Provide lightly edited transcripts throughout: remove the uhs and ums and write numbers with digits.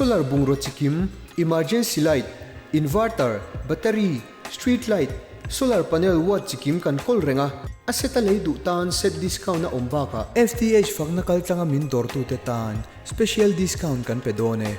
Solar bungraw chikim, emergency light, inverter, battery, street light, solar panel watt chikim kan kawl reng a. A set a lei duh tan set discount a awm bakah. FTH fakna kaltlanga min dawrtute tan special discount kan pe dawn e.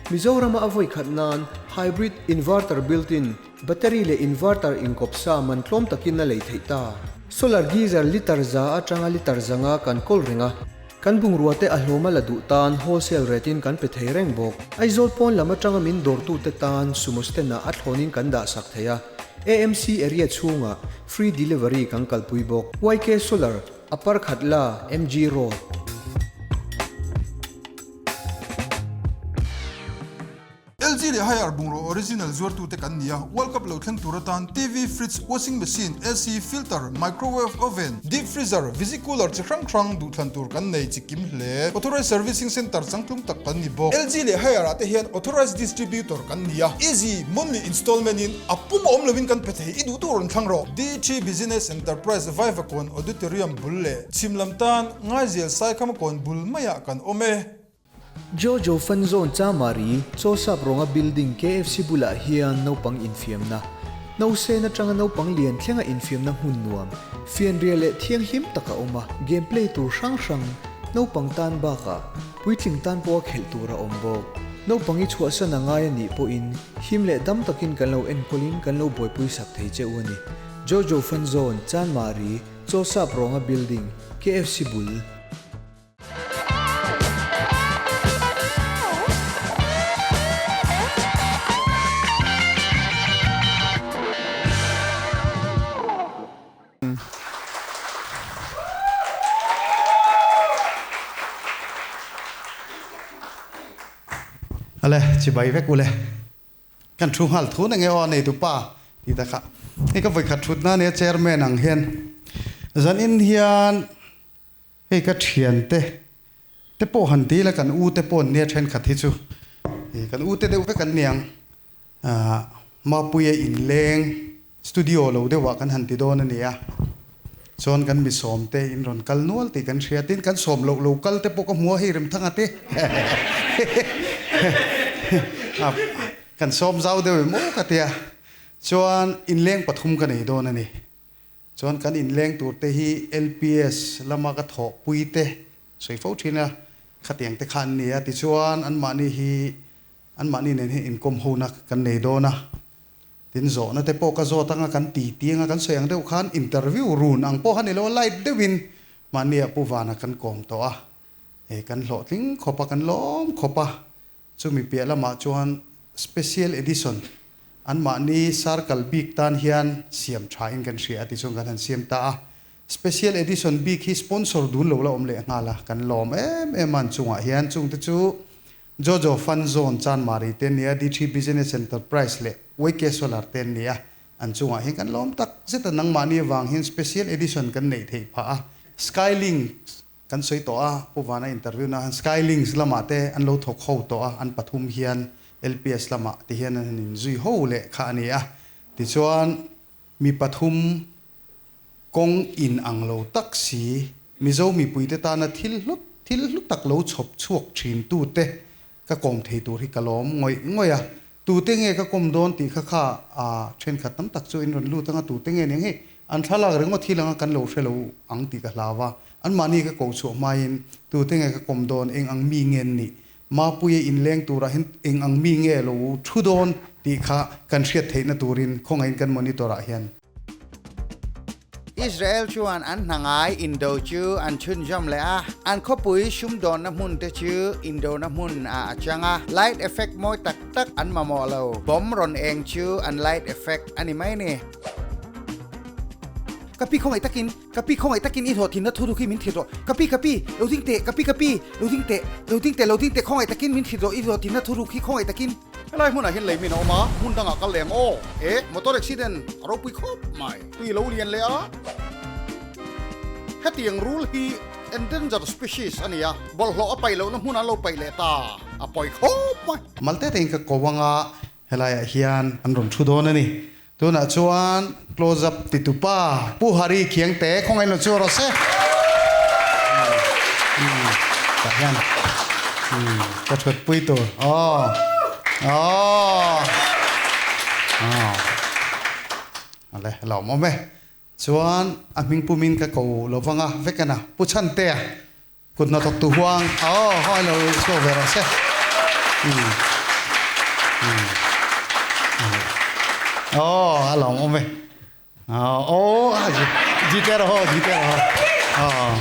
Mizorama a vawi khat nan hybrid inverter built-in, battery leh inverter inkawp sa man tlawm takin a lei theih ta. Solar geyser litre za atanga litre zanga kan kawl reng a, kan bungrua te a hlawm a la duh tan wholesale rate in kan pe thei reng bawk. Aizawl pawn lam atanga min dawrtute tan sumo stand ah a thlawnin kan dah sak thei a, AMC area chhungah free delivery kan kalpui bawk. YK Solar, Upper Khatla, MG Road. LG leh Haier bungraw original zuartute kan ni a, World Cup lo thleng tur atan TV, fridge, washing machine, AC, filter, microwave oven, deep freezer, visi cooler chi hrang hrang duhthlan tur kan nei chi kim hle. Authorized Servicing Centre changtlung tak kan ni bawk. LG leh Haier ah te hian Authorized Distributor kan ni a, easy monthly installment in a pum awm lovin kan pe thei, i duh tur rawn thlang rawh. DT Business Enterprise Vaivakawn Auditorium bul leh chhim lam tan Ngaizel Saikhamakawn bul maiah kan awm e. Jojo Fun Zone Chamari, Chawsap rawnga building KFC bulah hian naupang infiamna, Nausen atanga naupang lian thlenga infiamna hmun nuam, fianrial leh thianghlim tak a awm a, game play tur hrang hrang, naupang tan bakah puitling tan pawha khelh tur a awm bawk. Naupang i chhuahsan a ngai a nih pawhin him leh dam takin kan lo enkawlin kan lo buaipui sak thei che u a ni. Jojo Fun Zone, Chanmari, Chawsap rawnga building, KFC bul. Ale chibai vek ule kan thu nghal thu na nge aw nei tu pa ti ta kha hei ka vawikhat thut na nia chairman ang hian zan in hian Hei ka thiante te pawh han ti ila kan u te pawh an nia thenkhat hi chu kan u te deuh vek an niang. Mapuia inleng studio lo deuhah kan han ti dawn a nia. Chuan kan mi sawm te in rawn kal nual tih kan hria. Tin kan sawm loh lo kal te pawh ka hmu a hei Remthanga te kan sawm zau deuh em aw ka tia. Chuan inleng pathum ka nei dawn a ni. Chuan kan inleng tur te hi LPS lama ka thawhpui te sawi fo thin a, khatiang te kha an ni a, tichuan anmahni hi anmahni nen hian inkawm hona kan nei dawn a, tin zawhna te pawh ka zawt anga kan ti ti anga kan sawi ang deuh khan interview run ang pawh kha ni lo a, light deuhin mahni ah Pu Vana kan kawm tawh a, hei kan hlawhtling khawp a, kan lawm khawp a. Chumi piah lamah chuan Special Edition anmahni circle bik tan hian siam tha in kan hria a ti chuan kan han siam ta a. Special Edition bik hi sponsor dun lo la awm leh nghal a, kan lawm em em a an chungah hian. Chungte chu Jojo Fun Zone, Chanmari te an ni a, D3 Business Enterprise leh YK Solar te an ni a. An chungah hian kan lawm tak zet a, nangmahni avang hian Special Edition kan neih theih phah a. Skylink Kan sawi tawh a, Pu Vana interview na han Skylinks lamah te an lo thawk ho tawh a, an pathum hian LPS lamah ti hian an han inzui ho leh kha a ni a. Tichuan, mi pathum kawng in ang lo tak si, Mizo mipuite tana thil hlu thil hlu tak lo chhawp chhuak thin tute ka kawm thei tur hi ka lawm ngawih ngawih a. Tute nge ka kawm dawn tih kha kha a thenkhat tam tak chu in rawn lut anga tute nge nia hei an thlalak ringawt hi langa kan lo hre lo ang tih ka hlau a. Anmahni ka ko chhuah hmain tute nge ka kawm dawn eng ang mi nge an nih? Mapuia inleng turah hian eng ang mi nge lo thu dawn tih kha kan hriat theihna turin khawngaihin kan monitor ah hian. Israel chuan an hna ngai indo chu an chhunzawm leh a, an khawpui sumdawnna hmun te chu indona hmun ah a chang a, light effect mawi tak tak an mamawh lo, bomb rawn eng chu an light effect a ni mai ni. Ka pi khawngaih takin, ka pi khawngaih takin i hlawhtlinna thu duk hi min thlir rawh, ka pi ka pi, lo ding teh, ka pi ka pi, lo ding teh, lo ding teh, lo ding teh, khawngaih takin min thlir rawh i hlawhtlinna thu ruk hi khawngaih takin. Helai hmunah hian lei min a awm a, hmun dangah kal leh ang aw. E, motor accident a ropui khawp mai. Tui lo lian leh a. Hetiang rul hi endangered species a ni a, bawlhhlawh a paih lohna hmun an lo paih leh ta, a pawi khawp mai. Malte tein ka ko anga helaiah hian an rawn thu dawn a ni. Tunah chuan close up titupa Pu Hari Khiangte khawngaih lo chu rawh se. Tah hian ka thut pui tur. Aw. Aw. Aw. Ale lawmawm e. Chuan a hming pumin ka ko lovanga vekana Pu Chhantea Kut hnathawk tu huang aw hawi lo chhuak ve rawh se. Aw a lawm awm e. Aw jite rawh aw jite rawh aw.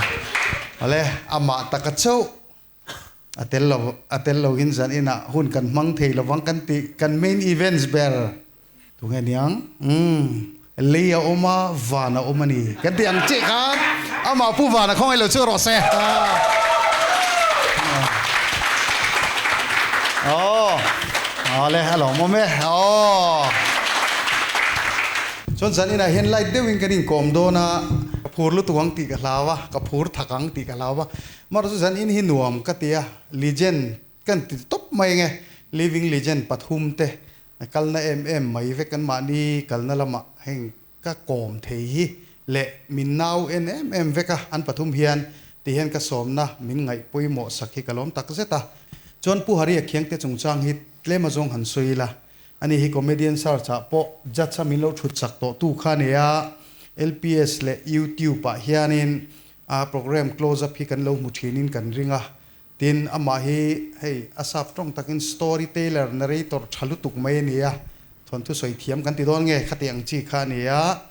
Awle amah taka chauh a tel lo a tel lo in zan inah hun kan hmang thei lovang kan tih kan main events ber Tunge niang? Umm, lei a awm a, van a awm a ni. Kan ti ang chiah khan amah Pu Vana khawngaih lo chu rawh se. Aw, awle a lawm awm e. Aw. Chuan zan inah hian light deuhin kan inkawm dawn a, ka phur lutuk ang tih ka hlau a, ka phur thak ang tih ka hlau a. Amaherawhchu chu zan in hi nuam ka ti a, legend kan ti tawp mai nge, living legend pathum te Kalna em em mai vek an mahni kalna lamah heng ka kawm thei hi leh min nau en em em vek a, an pathum hian ti hian ka sawmna min ngaih pawimawh sak hi ka lawm tak zet a. Chuan Pu Haria Khiangte chungchang hi tlem a zawng han sawi ila, ani hi comedian search ah pawh judge a min lo thut sak tawh tu kha ania, LPS leh YouTube ah hianin a program close up hi kan lo hmu thinin kan ring a, Tin, amah hi hei a sap tawng takin story teller, narrator tha lutuk mai a ni a, thawnthu sawi thiam kan ti dawn nge khati ang chi kha a ni a.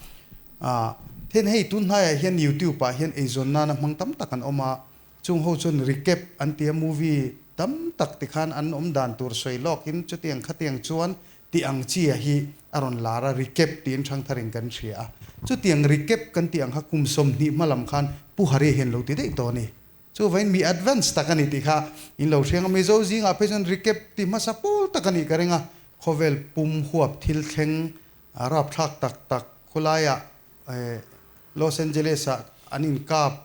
Ah, then hei tun hnaiah hian YouTube ah hian eizawn nana hmang tam tak an awm a, chung ho chuan recap an ti a, movie tam tak tikhan an awm dan tur sawi lawkin chutiang khatiang chuan ti ang chi a hi a rawn lar a, recap tiin thangtharin kan hria a. Chutiang recap kan tih ang kha kum 20 hma lam khan Pu Hari hian lo ti daih tawh a ni. Chuvain mi advance tak a ni tih kha in lo hriang a, Mizo zingah phei chuan recap ti hmasa pawl tak a nih ka ring a, khawvel pum huap thil thleng rapthlak tak tak khulaiah Los Angeles ah an inkap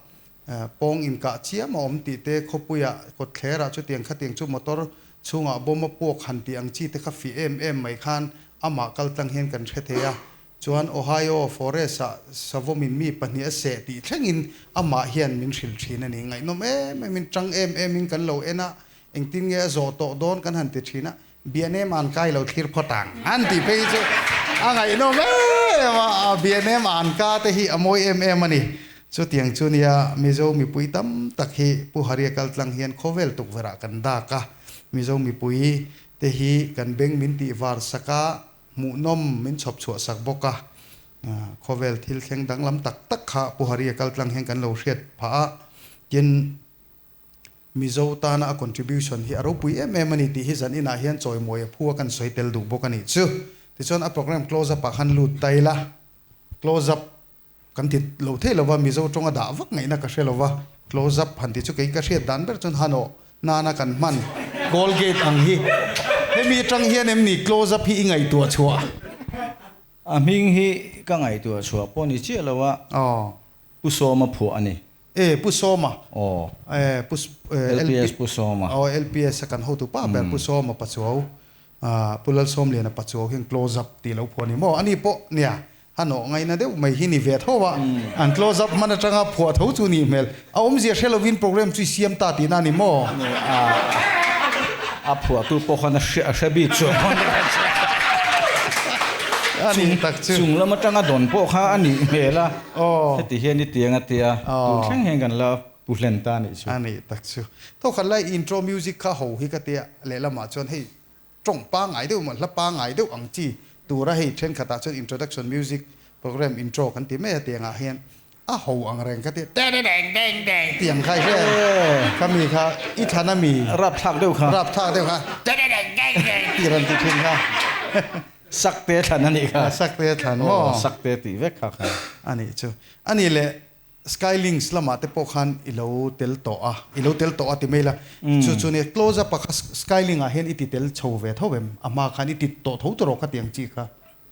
pawng inkah chiam a awm tih te, khawpuiah kawtthlerah chutiang khatiang chu motor chhungah bomb a puak han tih ang chi te kha fih em em mai khan amah kaltlang hian kan hre thei a. Chuan Ohio forest ah savawmin mi pahnih a seh tih thlengin amah hian min hrilh thin a ni. Ngaihnawm em em in, tang em em in kan lo en a, engtin nge a zawh tawh dawn kan han ti thin a, Bianem an kai lo thlir phawt ang an tih phei hi chu a ngaihnawm em a, a Bianem an ka te hi a mawi em em a ni. Chutiang chu nia Mizo mipui tam tak hi Pu Haria kaltlang hian khawvel tukverh ah kan dak a, Mizo mipui te hi kan beng min tih var sak a, Hmuhnawm min chhawp chhuah sak bawk a, khawvel thil thleng danglam tak tak kha Pu Haria kaltlang hian kan lo hriat phah a, tin Mizo tana a contribution hi a ropui em em a ni tih hi zan inah hian chawimawi a phu a kan sawi tel duh bawk a nih chu. Tichuan a program close up ah khan lut ta ila, close up Kan ti lo thei lova, Mizo tawnga dah vak ngaihna ka hre lova, close up han ti chu kei ka hriat dan ber chuan hanawh nana kan hman Colgate ang hi hemi atang hian em ni close up hi i ngaihtuah chhuah? A hming hi ka ngaihtuah chhuah pawh ni chiah lo a, Pu Sawma phuah a ni. E, Pu Sawma. Aw. E, Pu LPS Pu Sawma. Aw, LPS a kan hotu pa ber Pu Sawma Pachuau. Pu Lalsawmliana Pachuau hian close up tih lo phuah a ni maw? Ani pawh nia, A nawh ngaihna deuh mai hi ni ve tho a, an close up hman atanga phuah tho chu nih hmel. A awmzia hre lovin program chu i siam ta tihna a ni maw? A phuahtu pawh khan a hre bik chu. A nih tak chu. Chung lam atanga dawn pawh kha a nih hmel a, heti hian i tiang a tia, tun thleng hian kan la pu hlen ta a nih chu. A nih tak chu. Thawkhat lai intro music kha ho hi ka tia, lehlamah chuan hei Tawng pangngai deuh emaw hla pangngai deuh ang chi tura hei thenkhatah chuan introduction music program intro kan ti mai a tiangah hian a ho ang reng ka ti deng deng deng tih ang kha i hre em kha mi kha i thlan a mi rapthlak deuh kha rapthlak deuh kha deng deng deng tih rawn ti thin kha sakte thlan a nih kha sakte thlan maw sakte tih vek kha kha a nih chu a nih leh Skylinks lamah te pawh khan i lo tel tawh a, i lo tel tawh a ti mai la. Chu chu nia close up ah kha Skylink ah hian i ti tel chho ve tho em? A hma khan i ti tawh tho tawh rawh kha ti ang chi kha.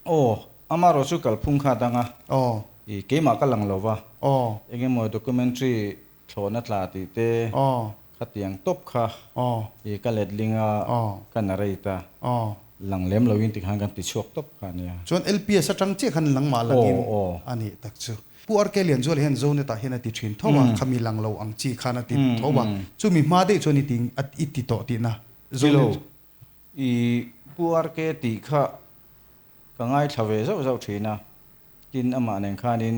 Aw, ama erawh chu kalphung kha a dang a. Aw. I keimah ka lang lo va. Aw. Eng emaw documentary thlawhna tla tih te. Aw. Khatiang tawp kha. Aw. I ka letling a. Aw. Ka narrate a. Aw. Lang lem loin tikhan kan ti chhuak tawp kha a nia. Chuan LPS atang chiah khan langmah langin a nih tak chu. Pu RK Lianzuala hian Zonetah hian a ti thin tho a, khami lang lo ang chi khan a ti tho a, chumi hma daih chuan i ti i ti tawh tihna Zonet. Ni lo, i Pu RK tih kha ka ngaithla ve zauh zauh thin a, tin amah nen khanin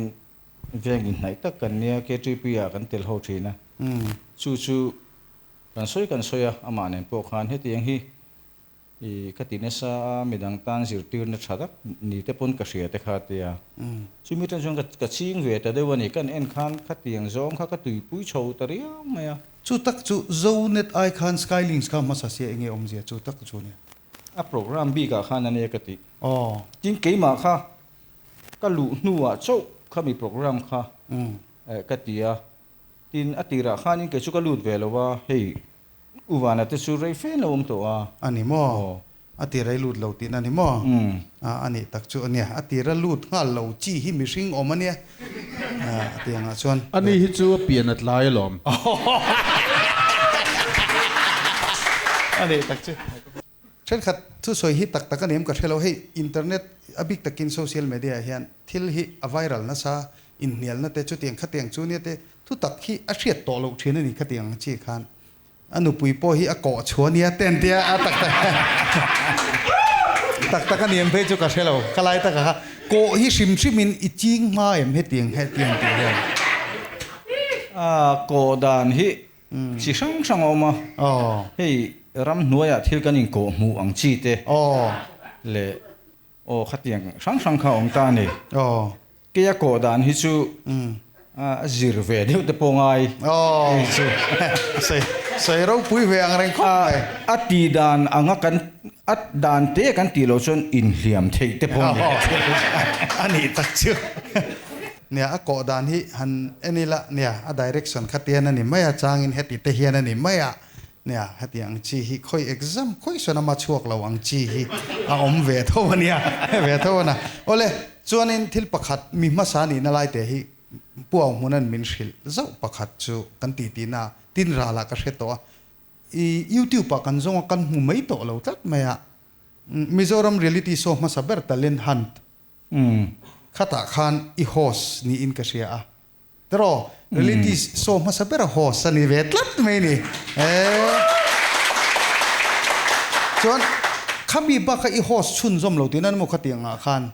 veng inhnaih tak kan nia, KTP ah kan tel ho thin a, chu chu kan sawi kan sawi a, amah nen pawh khan hetiang hi I ka ti nasa a, midang tan zirtirna tha tak ni te pawn ka hria te kha tia. Chumi tan chuan ka ching ve ta deuh a ni, kan en khan khatiang zawng kha ka tuipui chho ta riau mai a. Chu tak chu Zonet ai khan Skylinks kha hmasa sia enge awmzia chu tak chu nia. A program bik ah khan a nia ka tih. Tin keimah kha ka luh hnuah chauh khami program kha ka ti a. Tin, a tirah khanin kei chu ka lut ve lo a, hei U Vana te chu rei fe lo awm tawh a. A ni maw? A tira i lut lo tihna a ni maw? A, a nih tak chu a nia. A tira lut nghal lo chi hi mihring awm a nia. A, a ti angah chuan. Ani hi chu a pian a tlai alawm. A nih tak chu. Thenkhat thusawi hi tak tak a ni em ka hre lo. Hei internet a bik takin social media ah hian thil hi a viral nasa, inhnialna te chutiang khatiang chu nia te thu tak hi a hriat tawh loh thin a ni khatiang ang chi khan. A nupui pawh hi a kawh chhuah nia te an tia a tak tak tak tak a ni em phei chu ka hre lo. Ka lai takah kha kawh hi hrim hrim in i ching hma em hetiang hetiang tih hian. A kawh dan hi Chi hrang hrang a awm a, hei ramhnuaiah thil kan inkawh hmuh ang chi te leh aw khatiang hrang hrang kha a awm ta a ni. Keia kawh dan hi chu a zir ve deuh te pawh ngai hei chu. Sawi ropui ve ang reng khawp mai. A tih dan anga kan a dan te kan tih loh chuan inhliam theih te pawh a ni. A nih tak chu. Nia, a kawh dan hi han en ila, nia, a direction kha tian a ni mai a, changin heti te hian a ni mai a, nia, heti ang chi hi khawi exam khawi sawn ama chhuak lo ang chi hi a awm ve tho a nia, ve tho a na. Awle, chuanin thil pakhat mi hmasa nihna lai te hi Pu Auhmuna'n min hrilh zauh pakhat chu kan tih tihna tin ralah ka hre tawh a, i YouTube ah kan zawng a kan hmu mai tawh lo tlat mai a, Mizoram reality show hmasa ber Talent Hunt Khatah khan i host niin ka hria a. Tiraw, reality show hmasa bera host a ni ve tlat mai ni. Eeh. Chuan khami bak kha i host chhunzawm lo tihna emaw khati angah khan?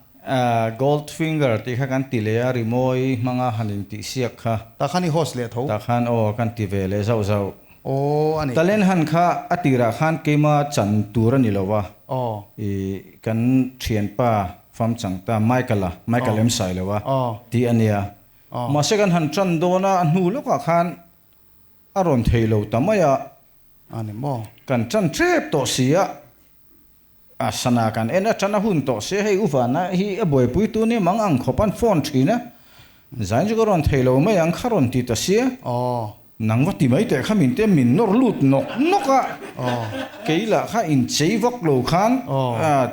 Gold finger tih kha kan ti leh a, rimawi hmanga han intihsiak kha. Tah khan i host leh tho? Tah khan aw, kan ti ve leh zauh zauh. Aw a ni. Talent han kha a tirah khan keima chan tur a ni lo a. Aw. I kan thianpa fam chang ta Michael-a, Michael em sai lo a, tih a nia. Mahse kan han tan dawn a, a hnu lawkah khan a rawn thei lo ta mai a. A ni maw? Kan tan tep tawh si a, a sana kan en a, tan a hun tawh si a, hei Uvana hi a buaipui tu nia mang ang khawp an phone thin a, Zain chu ka rawn thei lo mai ang kha rawn ti ta sia. Nang va ti mai teh kha min te min nawr lut nawk nawk a. Kei lah kha inchei vak lo khan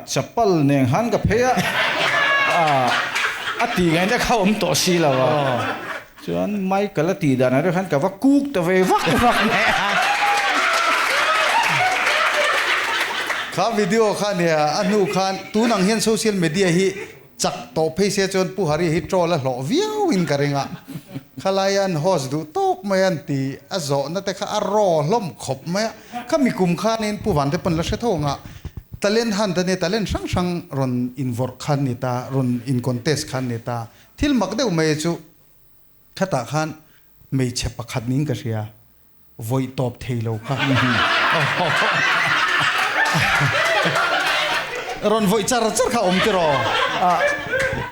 chapal nen khan ka phei a. A ti ngaihna kha awm tawh si lo a. Chuan Michael a tih dan ah khan ka va kuk ta ve vak vak mai a. Kha video kha nia a hnu khan tun ang hian social media hi Chak tawh phei se chuan Pu Hari hi troll a hlawh viau in ka ring a, khalai an host duh tawk mai an ti, a zawhna te kha a raw hlawm khawp mai a, kha mi kum khanin Pu Vante pawn la hre tho ang a, talent hunt a nia, talent hrang hrang rawn invawrh khan ni ta, rawn in contest khan ni ta, thil mak deuh mai chu khatah khan hmeichhe pakhat niin ka hria. Vawi tawp thei lo kha. Rawn vawi char char kha awm tiraw?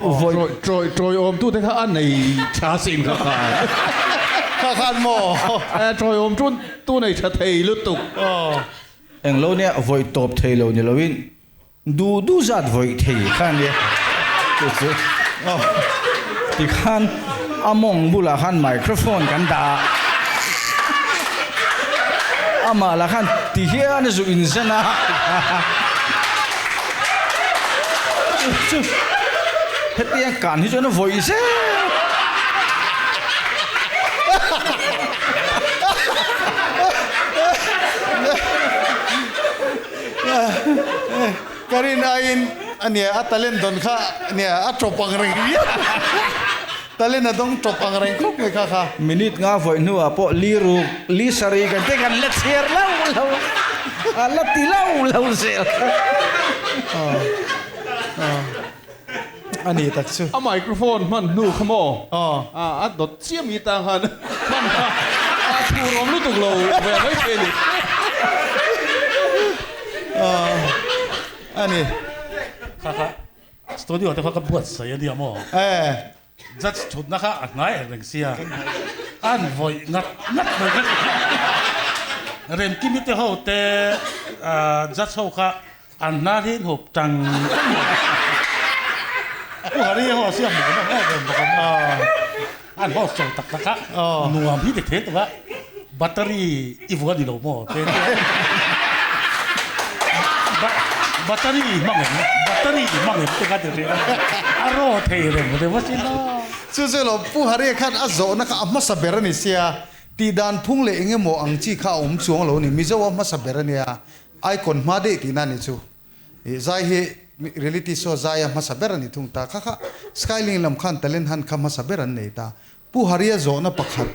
Vawi tawi tawi awm tu te kha a nei tha sin kha khan. Kha khan maw? Tawi awm tu tu nei tha thei lutuk. Englo nia vawi tawp thei lo ni loin Duh duh zat vawi thei kha ania chu chu tikhan a mawng bulah khan microphone kan dah a, amah lah khan ti hian a zu inzen a chu chu hetiang kan hi chuan a vawi zel. Ka Ka rin aiin ania a talent dawn kha ania a tawp ang reng viau. Talent a dawng tawp ang reng khawp mai kha kha. Minute nga vawi hnuah pawh li ruk, li sarih kan te kan la chhiar lo lo a, la ti lo lo zel kha. A ni tak chu. A microphone hman hnu kha maw? A dawt chiah mi tang khan hman kha a thur awm lutuk lo ve mai thei a ni. A ni. Kha kha studio te kha ka buatsaih a nia maw? Judge thutna kha a hnai ang reng sia, an vawih ngat ngat mai kha Remkimi te ho te judge ho kha An hnar hi in hup tang tang mai. Pu Hari ho siam nuam em em bawk a. An host chho tak tak a, nuam hi ti thei tak a, battery i vuah ni lo maw te nia. Battery i hmang em, battery i hmang em te kha ti hrih a, a raw thei reng reng asin a. Chu chu lo Pu Hari khan a zawhna kha a hmasa ber a ni sia, tihdan phung leh eng emaw ang chi kha a awm chuang lo a ni, Mizo a hmasa ber a nia. Icon hma daih tihna a ni chu. Ih zai hi reality show zai a hmasa ber a ni thung ta. Kha kha Skylink lam khan talent hunt kha hmasa ber an nei ta. Pu Haria zawhna pakhat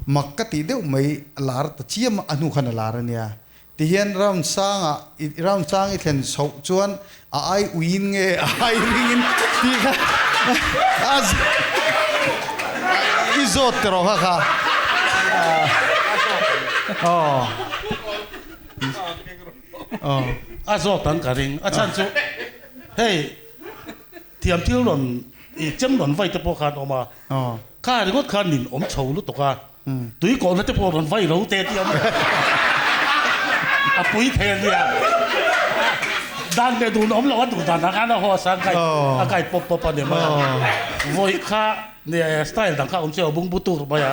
mak ka tih deuh mai a lar ta chiam a hnu khan a lar a nia. Tihian round sangah i round sang i thlen chhoh chuan a ai uiin nge a ai ringin tih kha a i zawt ta rawh kha kha. Aw. A zawt ang ka ring. A chhan chu hei thiam thil rawn i chem rawn vai te pawh khan awm a, kha ringawt khan nin awm chho lutuk a, tui kawhna te pawh rawn vai lo te tih a awm a pui thei a nia. Dan leh dun awm loh a duh dan ang khan a haw a sang kai a kai pawp pawp a ni mai a. Vawi kha Style dang kha awm che aw bungbu tur mai a.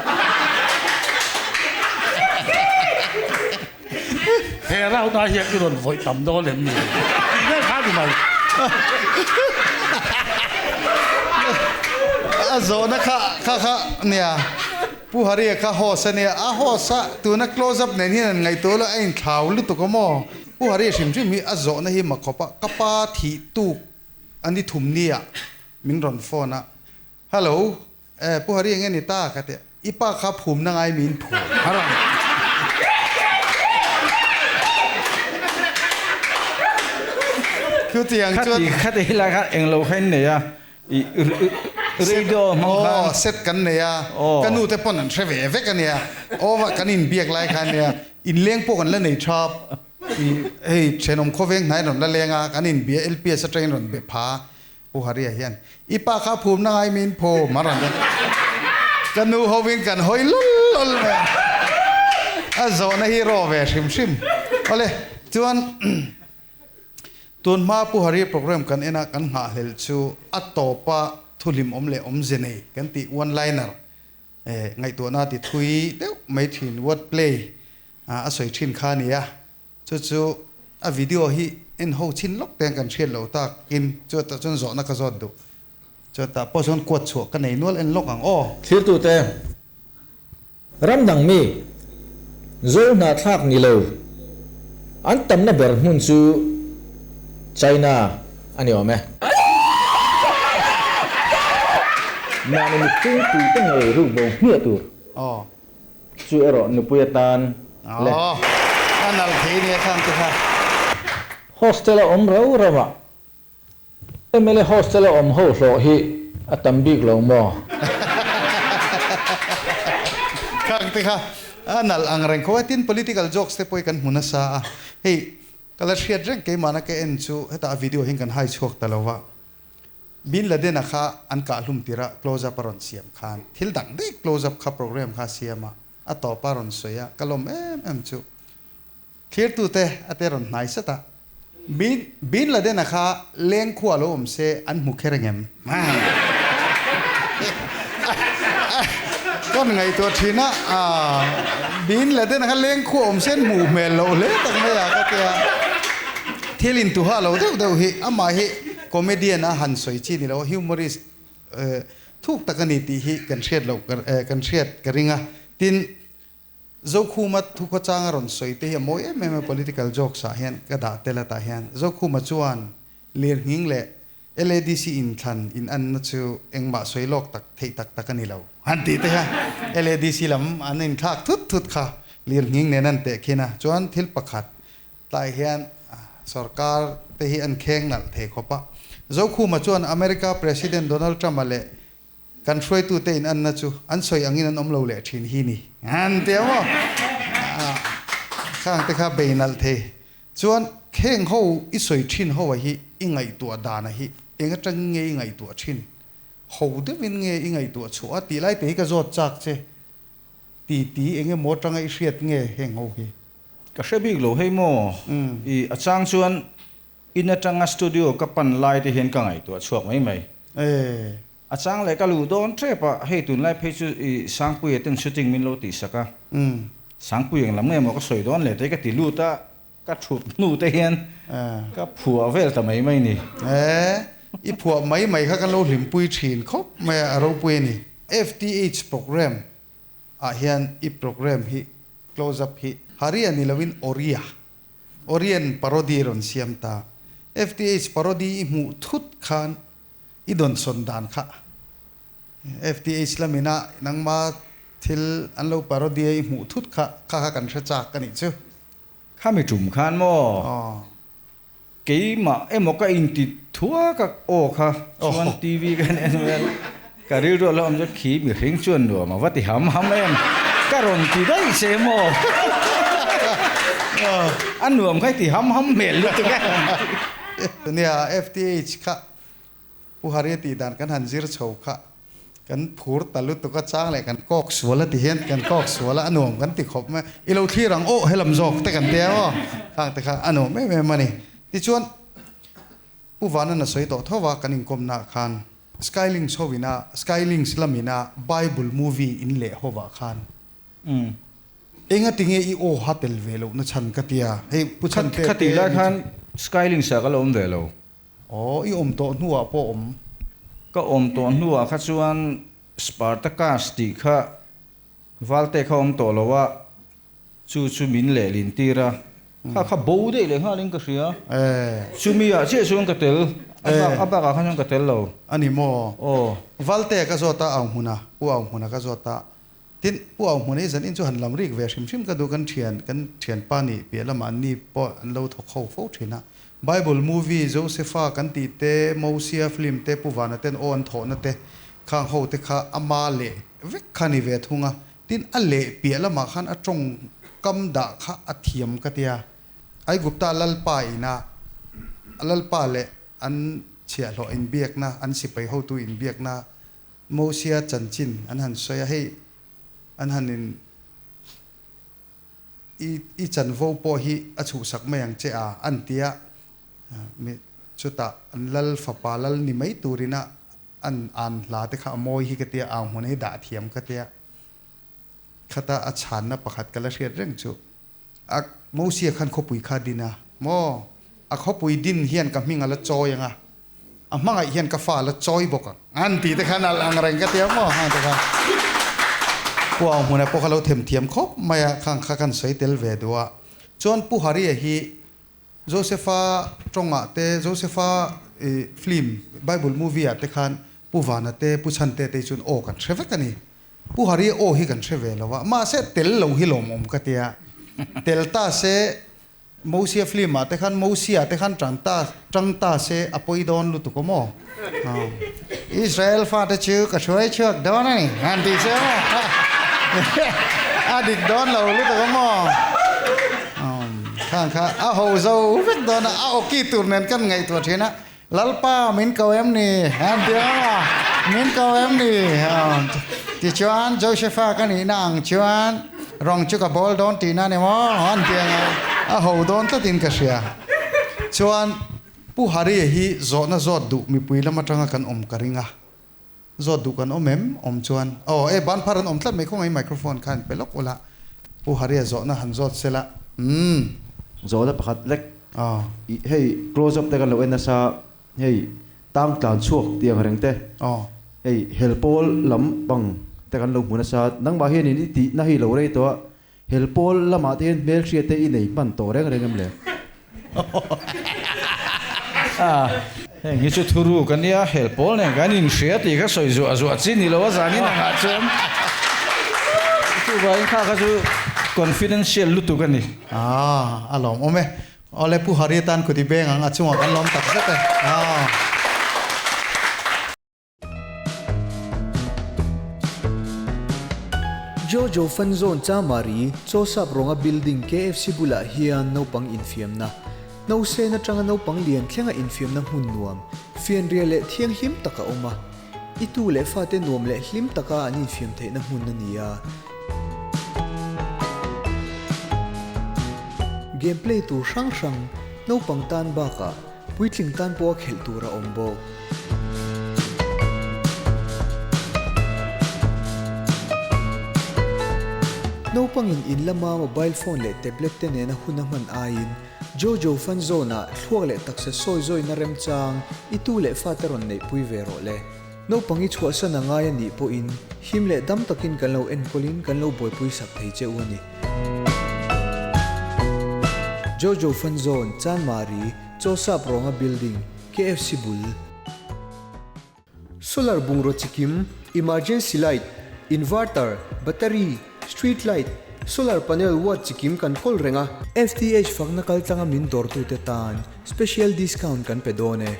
He round ah hian i rawn vawih tam dawn em ni? Tih vel kha a ni mai. A zawhna kha kha kha nia Pu Haria kha host a nia, a host a tuna close up nen hian an ngaihtuah lo a inthlau lutuk a maw? Pu Haria hrim hrim hi a zawhna hi mak khawp a, ka pa thih tuk a ni thum nia min rawn phone a, Hello, eh Pu Hari enge ni ta ka ti a, i pa kha phumna ngai min phum a rawn Chutiang chuan Khati khati lai khan englo kha in nei a, i radio hmang khan. Aw set kan nei a, ka nu te pawn an hre ve vek a nia, aw va kan inbiak lai khan nia, inleng pawh kan la nei thap, i hei thenawm khawveng hnai rawn la leng a, kan inbia LPS atangin rawn be pha. Pu Haria hian, I pa kha phumna ngai min phum a rawn ti. Ka nu hovin kan hawi lul lul mai a, a zawhna hi raw ve hrim hrim. Awle, chuan tun hma Pu Haria program kan en a, kan nghahhlelh chu a tawpa thuhlim awm leh awmze nei kan tih one liner ngaihtuahna ti thui deuh mai thin word play a sawi thin kha a ni a. Chu chu a video hi en ho chin lawk te kan hriat loh tak in chu tah chuan zawhna ka zawt duh. Chuan tah pawh chuan kuat chhuah ka nei nual en lawk ang aw. Thirtute, ram dang mi, zo hnahthlak ni lo, an tamna ber hmun chu China a ni awm e. Mahni mihring tuite ngei rukbo hmiah tur. Chu erawh nupui atan le. Aw, a nalh thei nia khan te kha. Hostel a awm rau rau a, mla hostel a awm ho hlawh hi a tam bik lo maw? Khang te kha a nalh ang reng khaw a, tin political jokes te pawh hi kan hmu nasa a, hei ka la hriat reng keimahna ka en chu hetah a video hian kan hai chhuak ta lo va. Bin Laden-a kha an kah hlum tirh a close up a rawn siam khan thil dang daih close up kha program kha a siam a, a tawp a rawn sawi a, ka lawm em em chu. Thlirtute a te rawn hnai sat a, Bin Bin Laden-a kha leng khua lo awm se an hmu kher engem? Ka rawn ngaihtuah thin a, Bin Laden-a kha leng khua awm se an hmuh hmel loh hle tak mai a ka ti a, thil intuha lo deuh deuh hi amah hi Comedian a han sawi chi ni lo a, humorist thuk tak a ni tih hi kan hriat loh kan hriat ka ring a. Tin, Zokhuma thukhawchang a rawn sawi te hi a mawi em em a, political jokes ah hian ka dah tel atah hian Zokhuma chuan. Lirnghing leh LADC inthlan inanna chu engmah sawi lawk tak theih tak tak a ni lo an tih te kha LADC lam an inthlak thut thut kha lirnghing nen an teh khin a. Chuan thil pakhat tlai hian sorkar te hi an kheng nalh thei khawp a. Zokhuma chuan America President Donald Trump-a leh Kan hruaitute in anna chu an sawi angin an awm lo leh thin hi ni an ti a maw? Khang te kha bei nalh thei. Chuan kheng ho i sawi thin ho a hi i ngaihtuah dan a hi eng atangin nge i ngaihtuah thin? Ho deuhin nge i ngaihtuah chhuah a tih lai te hi ka zawt chak che. Ti ti eng emaw atanga i hriat nge heng ho hi? Ka hre bik lo hei maw? I a chang chuan In atanga studio ka pan lai te hian ka ngaihtuah chhuak mai mai. A chang leh ka luh dawn tep a, hei tunlai phei chu i Sangpuia ten shooting min lo tihsak a. Sangpui eng lam nge maw ka sawi dawn leh te ka ti lut a, ka thut hnu te hian ka phuah vel ta mai mai ni. I phuah mai mai kha kan lo hlimpui thin khawp mai a, a ropui a ni. FTH program ah hian i program hi close up hi Haria ni loin Oria Orient parody rawn siam ta. FTH parody i hmuh thut khan i dawnsawn dan kha FTH lamina nangma thil an lo parody a i hmuh thut kha kha kha kan hre chak a nih chu. Khami tum khan maw? Keimah emaw ka inti thuak a aw kha chuan TV ka en vel ka rilru a lo awm chu khi mihring chuan nuam a va ti ham ham em ka rawn ti daih che maw a nuam kha i ti ham ham hmel lutuk e. Nia FTH kha Pu Haria tih dan kan han zir chho kha kan phur ta lutuk a chang leh kan kawk sual a ti hian kan kawk sual a a nuam kan ti khawp mai i lo thlir ang aw helam zawk te kan tia aw khang te kha a nuam em em a ni. Tichuan Pu Vanan a sawi tawh tho a kan inkawmna ah khan Skylinks ho ina Skylinks lamina Bible movie in leh ho ah khan enga tinge i aw ha tel ve lohna chhan ka tia hei Pu Chhante te Khatih lai khan Skylinks ah ka la awm ve lo. Aw, i awm tawh hnuah pawh awm. Ka awm tawh hnuah kha chuan Spartacus tih kha Valte kha awm tawh lo a, chu chu min lehlin tir a, kha kha bo daih leh nghalin ka hria. Chumi ah chiah chuan ka tel, a bak a bakah khan chuan ka tel lo. A ni maw? Aw. Valte ka zawt a, Auhmuna, Pu Auhmuna ka zawt a. Tin, Pu Auhmuna hi zan in chu han lam rik ve hrim hrim ka duh, kan thian, kan thianpa nih piah lamah an ni pawh an lo thawk ho fo thin a. Bible movie Josepha kan tih te, Mosia film te, Pu Vana ten aw an thawhna te, khang ho te kha ama leh vek kha ni ve thung a. Tin, a leh piah lamah khan a tawngkam dah kha a thiam ka tia. Aigupta Lalpa ina Lalpa leh an chhiahhlawh inbiakna, an sipai hotu inbiakna Mosia chanchin an han sawi a, hei an han in i i chanvo pawh hi a chhuhsak mai ang che a an ti a, mi chutah an lal fapa lal ni mai turin a an an hla te kha a mawi hi ka tia, au hmun hi dah thiam ka tia, khata a chhanna pakhat ka la hriat reng chu a Mosia khan khawpui kha din a maw a khawpui din hian ka hming a la chawi ang a. A hmangaih hian ka fa la chawi bawk ang. An tih te khan al ang reng ka ti a maw hang te khan. Pu Au Hmuna pawh kha lo them thiam khawp mai a, khang kha kan sawi tel ve duh a. Chuan Pu Haria hi Josepha tawngah te, Josepha film, Bible movie ah te khan Pu Vana te, Pu Chhante te hi chuan aw kan hre vek a ni. Pu Haria aw hi kan hre ve lo a, mahse tel lo hi lawmawm ka ti a. Tel ta se Mosia film ah te khan Mosia te khan tang ta tang ta se a pawi dawn lutuk aw maw? Israel fate chu ka hruai chhuak dawn a ni han tih che maw? A dik dawn lo lutuk aw maw? Khang kha a ho zo vek dawn a, a awki tur nen kan ngaihtuah thin a, Lalpa min ko em ni? Han ti a maw? Min ko em ni? Tichuan Josepha ka nihna ang chuan rawng chu ka bawl dawn tihna a ni maw? Han ti ang a, a ho dawn tlatin ka hria. Chuan Pu Haria hi zawhna zawt duh mipui lam atanga kan awm ka ring a, zawt duh kan awm em? Awm chuan aw e ban phar an awm tlat mai khawngaih microphone kha an pe lawk ula Pu Haria zawhna han zawt sela umm. Zawhna pakhat lek i hei close up te kan lo en nasa hei tang tlan chhuak tih ang reng te hei helpawl lam pang te kan lo hmu nasa nangmah hianin i tihna hi lo rei tawh a Helpawl lamah te hian hmelhriat te i nei hman tawh reng reng em le? Heng hi chu thuruk a nia, hel pawl nen kan inhria tih kha sawi zuah zuah chi ni lo a zanin angah chuan chuvangin kha kha chu confidential lutuk a ni. A, a lawmawm e. Awle Pu Hari atan kut i beng ang a chungah kan lawm tak zet e. Aa. Jojo Fun Zone Chamari, Chawsap rawnga building KFC bulah hian naupang infiamna, Nausen atanga naupang lian thlenga infiamna hmun nuam, fianrial leh thianghlim tak a awm a. I tu leh fate nuam leh hlim taka an infiam theihna hmun a ni a. Game play tur hrang hrang, naupang tan bakah puitling tan pawha khelh tur a awm bawk. Naupangin in lama mobile phone leh tablet te nena hun a hman aiin Jojo Fun Zone ah thluak leh taksa sawi zawina remchang i tu leh fate rawn neihpui ve rawh le. Naupang i chhuahsan a ngai a nih pawhin him leh dam takin kan lo enkawlin kan lo buaipui sak thei che u a ni. Jojo Fun Zone, Chanmari, Chawsap Rawnga Building, KFC bul. Solar bungraw chikim, emergency light, inverter, battery, street light, solar panel watt chikim kan kawl reng a. FTH fakna kal tlanga min dawrtute tan special discount kan pe dawn e.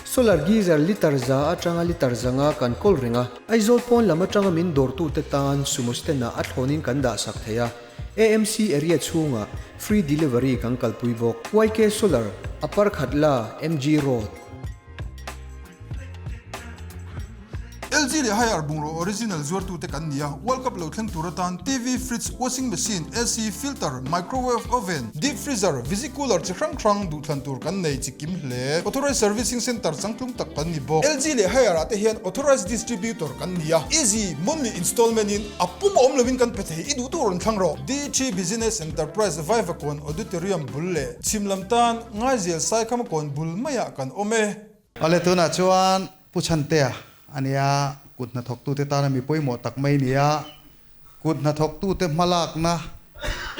Solar geyser litre za atanga litre zanga kan kawl reng a. Aizawl pawn lam atanga min dawrtute tan sumo stand ah a thlawnin kan dah sak thei a. AMC area chhungah free delivery kan kalpui bawk. YK Solar, Upper Khatla, MG Road. LG leh Haier bungraw original zuartute kan ni a, World Cup lo thleng tur atan TV, fridge, washing machine, AC, filter, microwave oven, deep freezer, visi cooler chi hrang hrang duhthlan tur kan nei chi kim hle. Authorized Servicing Centre changtlung tak kan ni bawk. LG leh Haier ah te hian Authorized Distributor kan ni a, easy monthly installment in A pum awm lovin kan pe thei, i duh tur rawn thlang rawh. DT Business Enterprise Vaivakawn Auditorium bul leh chhim lam tan Ngaizel Saikhamakawn bul maiah kan awm e. Awle tunah chuan Pu Chhantea a nia, kut hnathawktute tana mi pawimawh tak mai nia, kut hnathawktute hmalakna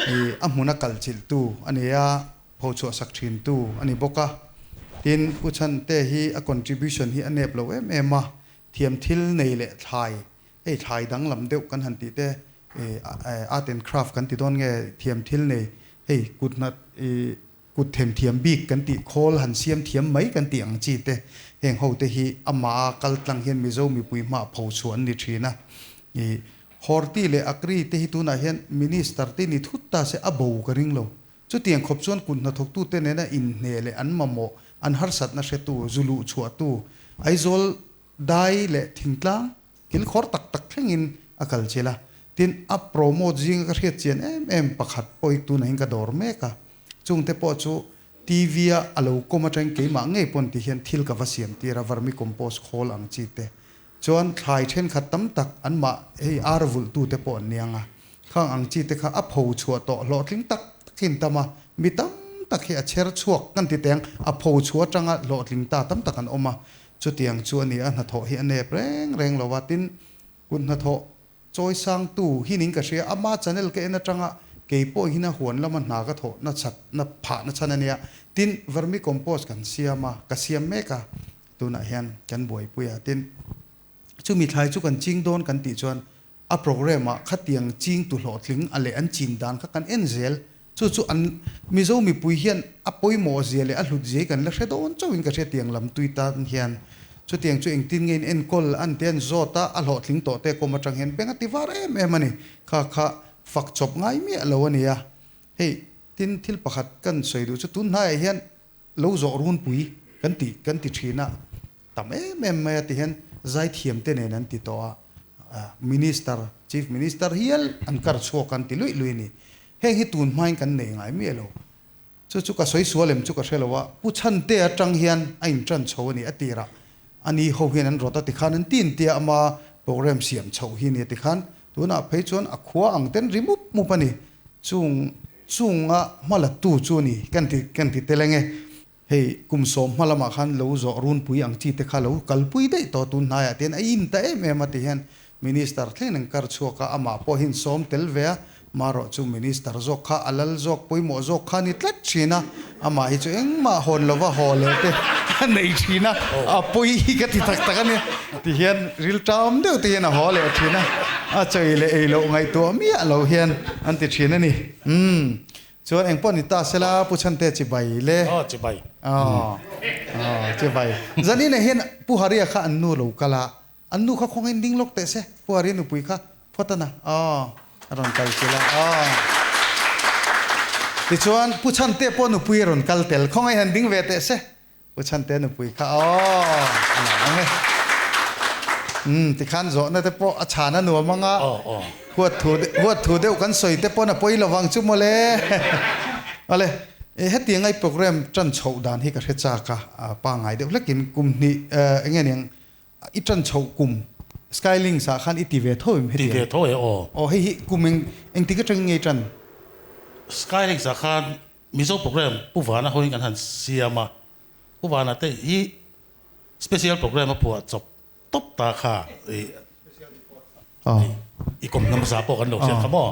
i a hmuna kalchilhtu a nia, phochhuah sak thintu a ni bawk a. Tin, Pu Chhantea hi a contribution hi a nep lo em em a, thiam thil nei leh thlai Hei thlai danglam deuh kan han tih te art and craft kan ti dawn nge thiam thil nei hei kut hna kut themthiam bik kan tih khawl han siam thiam mai kan tih ang chi te heng ho te hi amah a kal tlang hian Mizo mipui hmah pho chhuah an ni thin a. I Horti leh Agri te hi tunah hian Minister te ni thut ta se a bo ka ring lo. Chutiang khawp chuan kut hnathawktute nena inhne leh an mamawh an harsatna hretu zu luh chhuahtu Aizawl Dai leh thingtlang kil khawr tak tak thlengin a kal chil a, tin a promote zinga ka hriat chian em em pakhat pawh hi tunah hian ka dawr mek a, chungte pawh chu TV a a lo kawm atangin keimah ngei pawn ti hian thil ka va siam tir a, vermicompost khawl ang chi te chuan thlai thenkhat tam tak anmah hei ar vulh tu te pawh an niang a, khang ang chi te kha a pho chhuah tawh hlawhtling tak takin tam a, mi tam tak hi a chher chhuak kan ti teng a pho chhuah atanga hlawhtling ta tam tak an awm a, Chutiang chu a ni a, hnathawh hi a nep reng reng lo a, tin, kut hnathawh chawi sangtu hi ning ka hria, ama channel ka en atanga kei pawh hin a huan lama hna ka thawh na chat na phah na chhan a nia, tin, vermicompost kan siam a, ka siam mek a, tunah hian kan buaipui a, tin, chumi thlai chu kan ching dawn kan tih chuan A programme ah khatiang ching tu hlawhtling a leh an chin dan kha kan en zel. Chu chu an Mizo mipui hian a pawimawh zia leh a hlut zia hi kan la hre dawn chauhin ka hria tiang lam tui tan hian. Chutiang chu engtin nge in enkawl an te an zawt a, a hlawhtling tawh te kawm atang hian beng a ti var em em a ni. Kha kha fak chawp ngai miah lo a nia. Hei tin thil pakhat kan sawi duh chu tun hnaiah hian Lo zawh runpui kan ti kan ti thin a, tam em em mai a ti hian zaithiam te nen an ti tawh a, Minister, Chief Minister hial an kar chhuak an ti luih luih a ni. Heng hi tun hmain kan nei ngai miah lo. Chu chu ka sawi sual em chu ka hre lo a, Pu Chhante atang hian a in tan chho a ni a tirah a ni ho hian an rawt a tikhan an tin tia ama program siam chhoh hi a ni a tikhan tunah phei chuan a khua ang ten ri mup mup a ni. Chung Chunga hmalattu chu a ni kan ti kan ti tel eng e. Hei kum sawm hma lamah khan lo zawh runpui ang chi te kha lo kalpui daih tawh tun hnaiah te hian a in ta em em a ti hian Minister thleng an kar chhuak a, amah pawh hi in sawm tel ve a, Marawh chu Minister zawk kha a lal zawk pawimawh zawk kha a ni tlat thin a, amah hi chu engmah hawn lova haw leh te a nei thin a, a pawi hi ka ti tak tak a ni. Tihian rilṭam deuh te hian a haw leh thin a, a chawi leh ei loh ngaihtuah miah lo hian an ti thin a ni. Umm. Chuan engpawh ni ta sela Pu Chhante chibai le. Aw chibai. Aw. Aw chibai. Zaninah hian Pu Haria kha an nu lo kal a, An nu kha khawngaih ding lawk teh se, Pu Hari nupui kha phawt a na, aw, a rawn kal chilh a, aw. Tichuan, Pu Chhante pawh nupui a rawn kal tel, khawngaih han ding ve teh se, Pu Chhante nupui kha, aw, a la ang e. Umm, tikhan zawhna te pawh a chhan a nuam ang a, huat thu, huat thu deuh kan sawi te pawn a pawi lo vang chu mawle. Awle, hetiang ai program tan chhoh dan hi ka hre chak a, pangngai deuh hlekin kum hnih, eng nge niang, I ṭan chhoh kum Skylinks ah khan i ti ve tho em hetiang? Ti ve tho e aw. Aw hei hi kum eng engtik aṭangin nge i ṭan? Skylinks ah khan Mizo program Pu Vana hoin kan han siam a, Pu Vana te hi special program a phuah chawp tawp ta kha i i kawm hnam hmasa pawh kan lo hriat kha maw?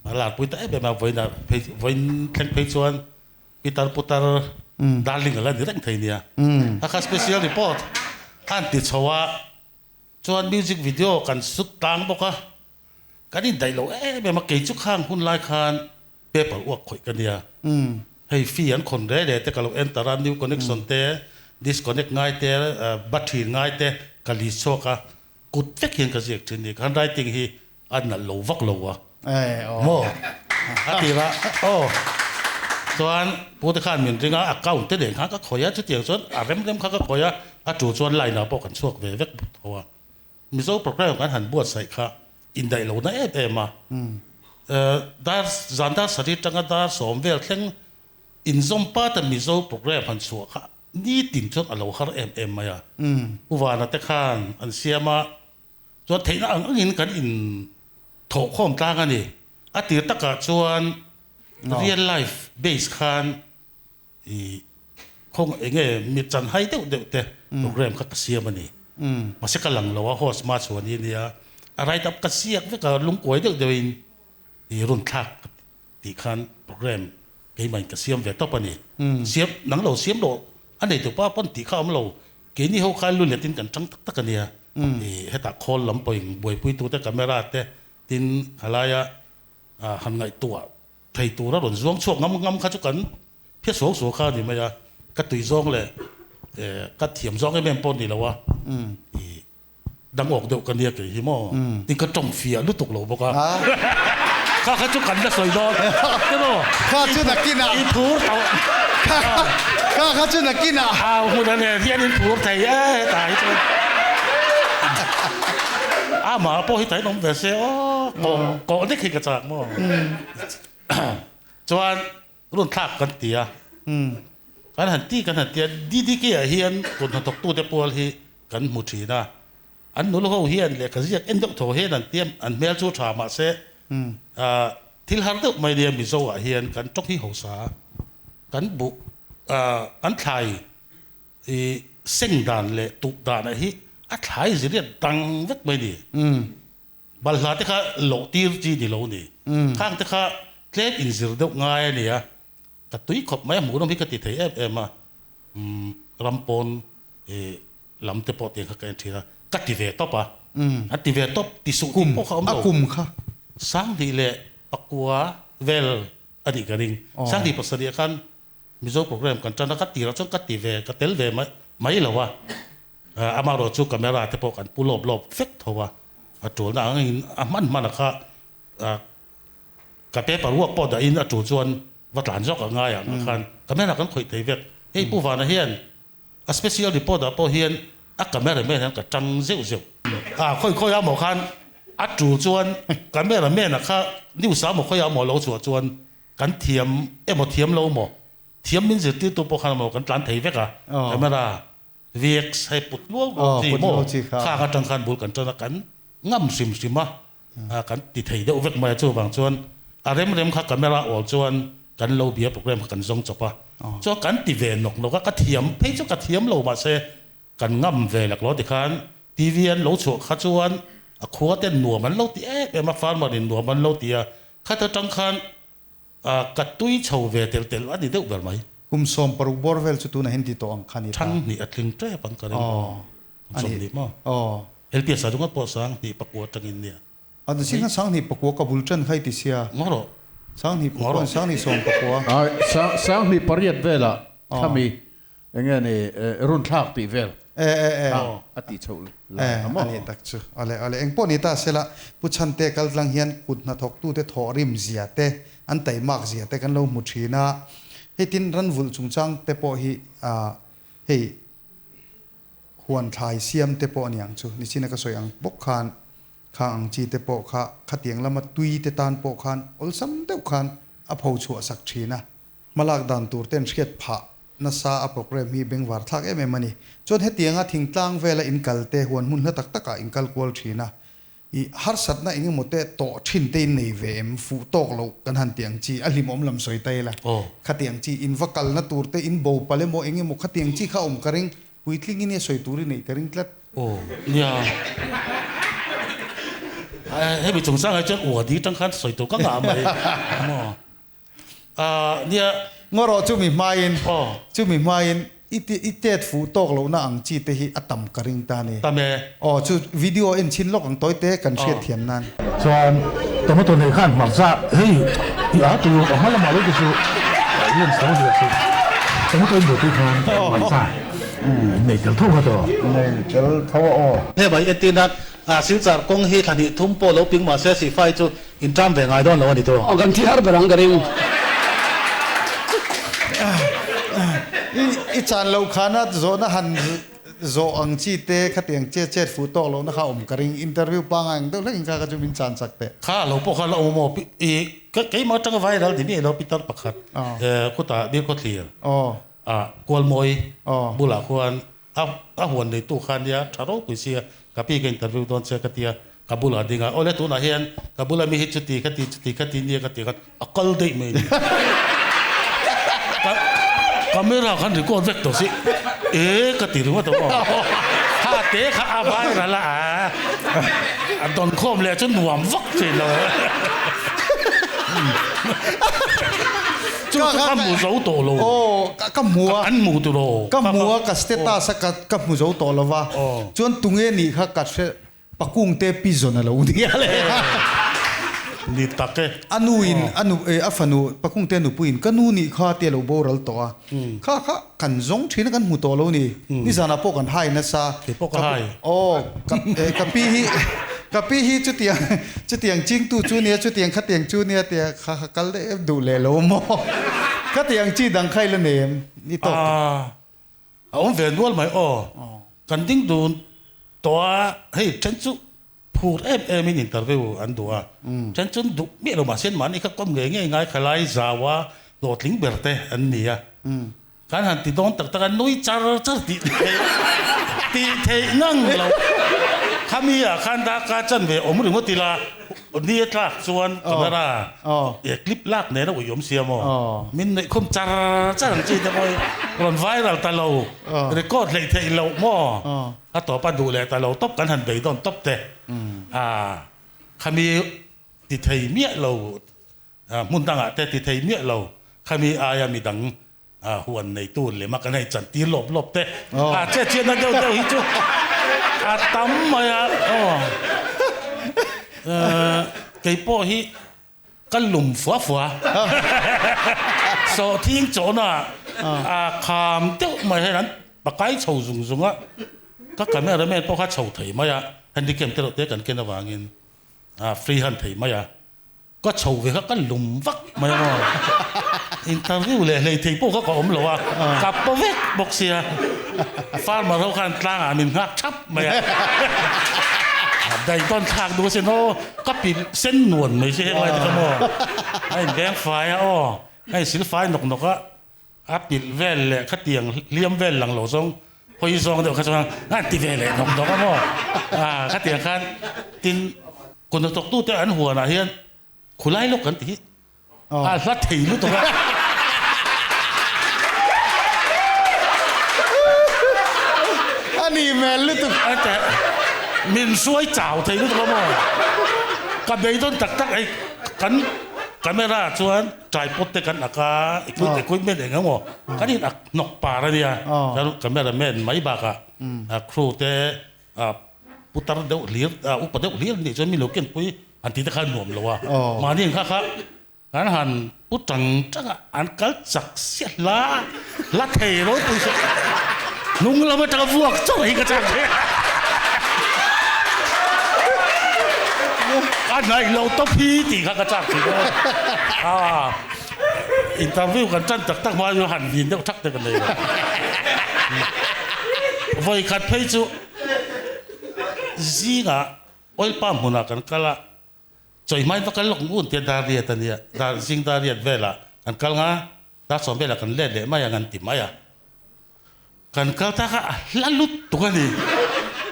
A larpui ta em em a vawiin ah phei vawiin thleng phei chuan Pitar putar darling a la ni reng thei nia. A kha special report a an ti chho a, chuan music video kan sut tlang bawk a, kan indaih lo em em a, kei chu khang hun lai khan paper uak khawih ka nia. Hei fee an khawn re re te ka lo enter a, new connection te, disconnect ngai te, battery ngai te ka list chhuak a, kut vek hian ka ziak thin ni. Ka handwriting hi A nalh lo vak lo a. Maw? A ti a, aw. Chuan Pu te khan min ring a, account te nen khan ka khawih a, chutiang chuan a rem rem kha ka khawih a, a tu chuan line ah pawh kan chhuak ve vek tho a. Mizo program kan han buatsaih kha indaih lo na em em a. Dar zan dar sarih atanga dar sawm vel thleng inzawm pat a Mizo program han chhuah kha nitin chuan a lo har em em mai a. Pu Vana te khan an siam a. Chuan theihna ang angin kan in thawhkhawm tlang a ni. A tir takah chuan real life base khan i khawng eng nge mi chan hai deuh deuh te program kha ka siam a ni. Mahse ka lang lo a, host hma chhuah ni ania, a write up ka ziak vek a, lungkuai deuh deuhin i run thlak tih khan program keimah in ka siam ve tawp a ni. Siam nang lo siam loh a nei tupa pawn tih kha a awm lo. Keini ho kha lu letin kan tang tak tak a nia. I hetah khawl lam pawhin buaipuitute camera te tin halaia han ngaihtuah thei tura rawn zuang chhuak ngam ngam kha chu kan phiat suau suau kha a ni mai a. Ka tui zawng leh ka thiam zawng em em pawh a ni lo a. I Dang awk deuh ka nia kei hi maw? Tin ka tawng fiah lutuk lo bawk a. Kha kha chu kan la sawi dawn. Te maw? Kha chu nakinah. I phur tawh. Kha kha chu nakinah. Au hmun a nen hian in phur thei e hetah hi chuan. Amah pawh hi tain awm ve se aw. Kawh kawh nek hi ka chak maw? Chuan Run thlak kan ti a, kan han ti kan han ti a, DDK ah hian kut hnathawktute pual hi kan hmu thin a, an nula ho hian lehkha ziak en deuh tho hian an ti a, an hmel chu tha mahse thil har deuh mai nia Mizo ah hian kan tawng hi hausa a, kan buh kan thlai i seng dan leh tuh dan ah hi a thlai ziriat dang vek mai ni. Balhla te kha loh tir chi ni lo ni. Khang te kha tlem inzir deuh ngai a nia. Ka tui khawp mai a hmuhnawm hi ka ti thei em em a. Ram pawn lam te pawh tiang kha ka en thin a. Ka ti ve tawp a. An ti ve tawp ti suh tih pawh kha awm lo. A kum kha. Sanghnih leh pakua vel a nih ka ring. Sanghnih pasarih ah khan Mizo program kan tan a, ka tirah chuan ka ti ve, ka tel ve mai lo a. Amaherawh chu camera te pawh kan pu lawp lawp vek tho a, a tulna angin a hman hman a kha ka paper work pawh dahin a tul chuan va tlan zawk a ngai ang a khan camera kan khawih thei vek. Hei Pu Vana hian a special report ah pawh hian a camera man hian ka tang zeuh zeuh. A khawi khawi a maw khan a tul chuan camera man a kha news ah maw khawi ah maw lo chhuah chuan Kan thiam emaw thiam lo maw? Thiam min zirtirtu pawh khan emaw kan tlan thei vek a, camera, VX hei put luau luau chi maw? Khang atang khan bul kan tan a, kan ngam hrim hrim a, kan ti thei deuh vek mai a, chuvang chuan a rem rem kha camera awl chuan kan lo bia program kha kan zawng chawp a, chuan kan ti ve nawk nawk a, ka thiam phei chu ka thiam lo mahse Kan ngam ve lak lo tikhan TV an lo chhuah kha chuan a khua ten nuam an lo ti em em a, farmer in nuam an lo ti a. Khata tang khan ka tui chho ve tel tel a ni deuh ber mai. Kum 60 bawr vel chu tunah hian ti tawh ang kha ni ta. Thang hnih a tling tep ang ka ring. Kum 20 maw? LPS ah ringawt pawh 2004 atangin nia. A ni sin khan 2009 ka bul tan kha i ti sia. Ngaw rawh. 2009 2019. Ai, 2008 velah khami enge ni run thlak tih vel a tih chhoh lai a maw? A ni tak chu. Awle, awle. Eng pawh ni ta sela, Pu Chhante kal tlang hian kut hnathawktute thawh rim zia te, an taimak zia te kan lo hmu thin a. Hei tin ranvulh chungchang te pawh hi hei huan thlai siam te pawh a ni ang chu. Nichina ka sawi ang bawk khan Kha ang chi te pawh kha khatiang lama tui te tan pawh khan awlsam deuh khan a pho chhuah sak thin a. Hmalak dan tur ten hriat phah nasa a program hi bengvar thlak em em a ni. Chuan hetianga thingtlang vela in kal te huan hmun hla tak takah in kal kual thin a. I harsatna eng emaw te tawh thin te in nei ve em? Fuh tawk loh kan han tih ang chi a hlimawm lam sawi ta ila. Khatiang chi in va kalna tur te in bo palh emaw eng emaw khatiang chi kha awm ka ring. Puitling in i sawi tur i neih ka ring tlat. Aw nia. Hemi chungchang ah chuan uadi tang khan sawi tur ka ngah mai maw. Ah nia. Ngaw rawh chumi hmain chumi hmain i i tet fuh tawk lohna ang chi te hi a tam ka ring ta ni. Tam e. Aw chu video en chhin lawk ang tawi te kan hriat thiam nan. Chuan tomato nei khan hmarcha hei i a tur a hma lamah lo te chu hian chho zia chu tomato in buaipui khan hmarcha in nei tel tho kha tawh. Nei tel tho a aw. He mai entir nan Silchar kawng hi thla hnih thum pawh lo ping mahse sihfai chu in ṭam ve ngai dawn lo a ni tawh. Aw kan thi har ber ang ka ring. I chan loh khana zawhna han Zawh ang chi te khatiang che chet fuh tawk lohna kha awm ka ring. Interview pangai ang deuh hlek in kha kha chu min chan chak teh. Kha lo pawh kha la awm maw? I keimah atanga viral ni miah lo Peter pakhat khutah Birkhaw thlir ah Kualmawi bulah khuan a huan neitu kha nia tha ropui sia ka pi ka interview dawn che ka tia ka bulah ding a awle tunah hian ka bula mi hi chuti ka ti chuti ka ti nia ka ti khan a kal daih mai ni camera khan record vek tawh si e ka ti ringawt a maw kha te kha a viral a a dawn khawm leh chu nuam vak thin lo chu chu ka hmu zo tawh lo ka hmu a an hmu tawh lo ka hmu a ka status a ka hmu zo tawh lo va chuan tunge nih kha ka hre Pakung te pizawn a lo nia le. Ni tak e. A nu in a nu a fanu Pakung te nupui in ka nu nih kha tia lo boral tawh a. Kha kha kan zawng thin a kan hmu tawh lo ni. Nizanah pawh kan hai nasa. Kei pawh ka hai. Aw ka ka pi hi ka pi hi chutiang chutiang chingtu chu nia chutiang khatiang chu nia tia kha kha kal daih duh leh lo maw. Khatiang chi dang kha i la nei em ni tawk. A awm ve nual mai aw. Kan ding dun tawh a, hei then chu phur em em in interview an duh a, then chu an duh miah lo mahse mahni kha kawm ngei ngei ngai khalai zau a hlawhtling ber te an ni a. Kan han ti dawn tak tak a nui char char tih theih tih theih ngang lo. Khami ah khan daka chan ve awm ringawt ila ni a tlak chuan camera E clip lak nen a ui awm sia maw? Min nuih khum char char ang chi te pawh hi rawn viral ta lo, record hleih theih loh maw? A tawp a duh leh ta lo tawp kan han bei dawn tawp te. A khami ti thei miah lo, hmun dangah te ti thei miah lo, khami aia midang huan neitu lema kan hei chantir lawp lawp te. A che chiatna deuh deuh hi chu a tam mai a. Kei pawh hi Ka lum fua fua. Sawhthing chawhna a kham deuh mai hian an pakai chho zung zung a, ka camera man pawh kha chho thei mai a, handicam te reuh te kan ken avangin a free hand thei mai a, ka chho ve kha ka lum vak mai a maw. Interview leh hlei thei pawh kha ka awm lo a, ka paw vek bawk sia, farmer ho khan tlangah min nghak thap mai a, daihtawn thlak duh asin aw. Ka pi sen nuan mai si heng lai te kha maw a in beng fai a aw a in sil fai nawk nawk a a pilh vel leh khatiang hliam vel lang lo zawng hawi zawng deuh kha chuan a ti ve leh nawk nawk a maw a khatiang khan tin kut hnathawk tu te an huan ah hian khulai lawk kan ti hi a hla thei lutuk a. A ni hmel lutuk. A teh min suai chau thei lutuk a maw? Ka beidawn tak tak ei kan Camera chuan tripod te kan ak a, equipment eng emaw kan in ak hnawk par a nia. Chuan camera man mai bakah crew te putar deuh hlir, upa deuh hlir an nih chuan mi lo kenpui han tih te kha a nuam lo a. Mahni ang kha kha An han pu tang tang a, an kal chak sia hla hla thei ropui saw hnung lam atanga vuak chauh hi ka chak ve a hnaih lo tawp hi tih kha ka chak thin a interview kan tan tak tak hma chu han vin deuh thak te ka nei lo vawi khat phei chu zingah oil palm hmunah kan kal a. Chawihmai va kal lawk ngun tia dar riat a nia, dar zing dar riat velah kan kal nga, dar sawm velah kan let leh mai ang an ti mai a. Kan kal ta kha a hla lut tuk a ni.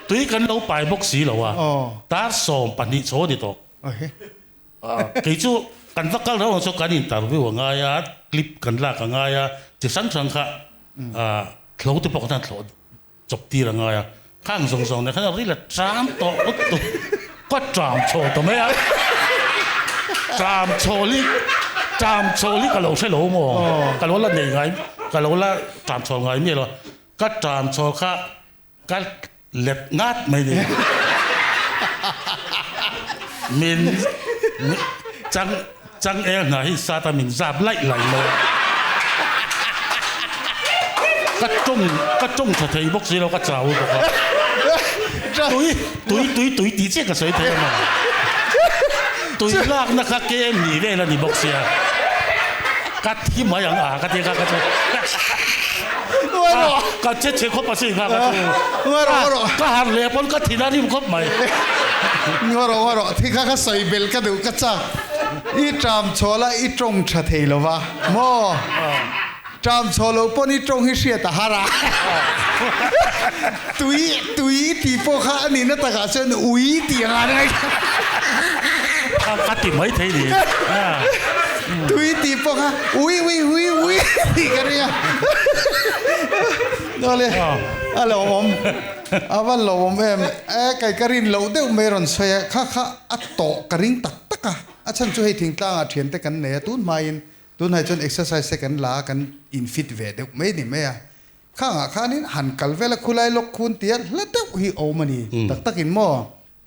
Tui kan lo pai bawk si lo a, dar 12 chho a ni tawh. Kei chu kan va kal reuh ang chu kan interview a ngai a, clip kan lak a ngai a, chi hrang hrang kha thlo te pawh khan thlawh Chawp tir a ngai a, khang zawng zawng nen khan a ril a ṭam tawh lutuk, ka ṭam chho ta mai a, ṭam chho hi ṭam chho hi ka lo hre lo maw, ka lo la nei ngai, ka lo la ṭam chho ngai miah lo, ka ṭam chho kha ka let ngat mai ni, min chang chang el hna hi sat a min zap laih laih mai a, ka tawng ka tawng tha thei bawk si lo ka chau bawk a, tui tui tui tui tih chiah ka sawi thei a maw, tui lakna kha kem ni vel a ni bawk sia, ka thi mai ang a ka ti kha ka chu ka che chhe khawp a sin kha ka chu, ka harh leh pawn ka thin a rim khawp mai. Ngarawh ngarawh thi kha ka sawi bel ka duh ka chak. I ṭam chhaw la i ṭawng ṭha thei lo va maw? Ṭam chhaw lo pawn i ṭawng hi hriat a har a. Tui tui tih pawh kha a nihna takah chuan ui tih ang an ngaih. Ka ti mai thei ni. Tui tih pawh kha ui ui ui ui tih ka ring a. Awle a lo awm a va lo awm em. E kai ka rin loh deuh mai rawn sawi a kha kha a tawh ka ring tak tak a, a chhan chu hei thingtlangah thiante kan nei a, tun hmain tunah chuan exercise te kan la a, kan in fit ve deuh mai ni mai a, khangah khanin han kal vel a khulai lawk khun tia hla deuh hi awm a ni tak takin maw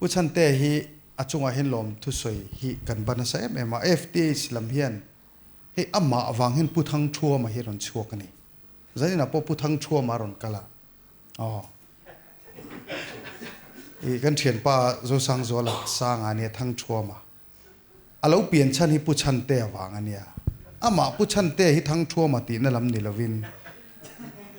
Pu Chhante hi a chungah hian lawm thusawi hi kan ban nasa em em a, FTH lam hian hei amah avang hian Pu Thangthuama hi rawn chhuak a ni, zaninah pawh Pu Thangthuama a rawn kal a, Aw. I kan thianpa Zosangzuala Sanga ania Thangthuama. A lo pian chhan hi Pu Chhantea vang ania. Amah Pu Chhantea hi Thangthuama tihna lam ni lovin.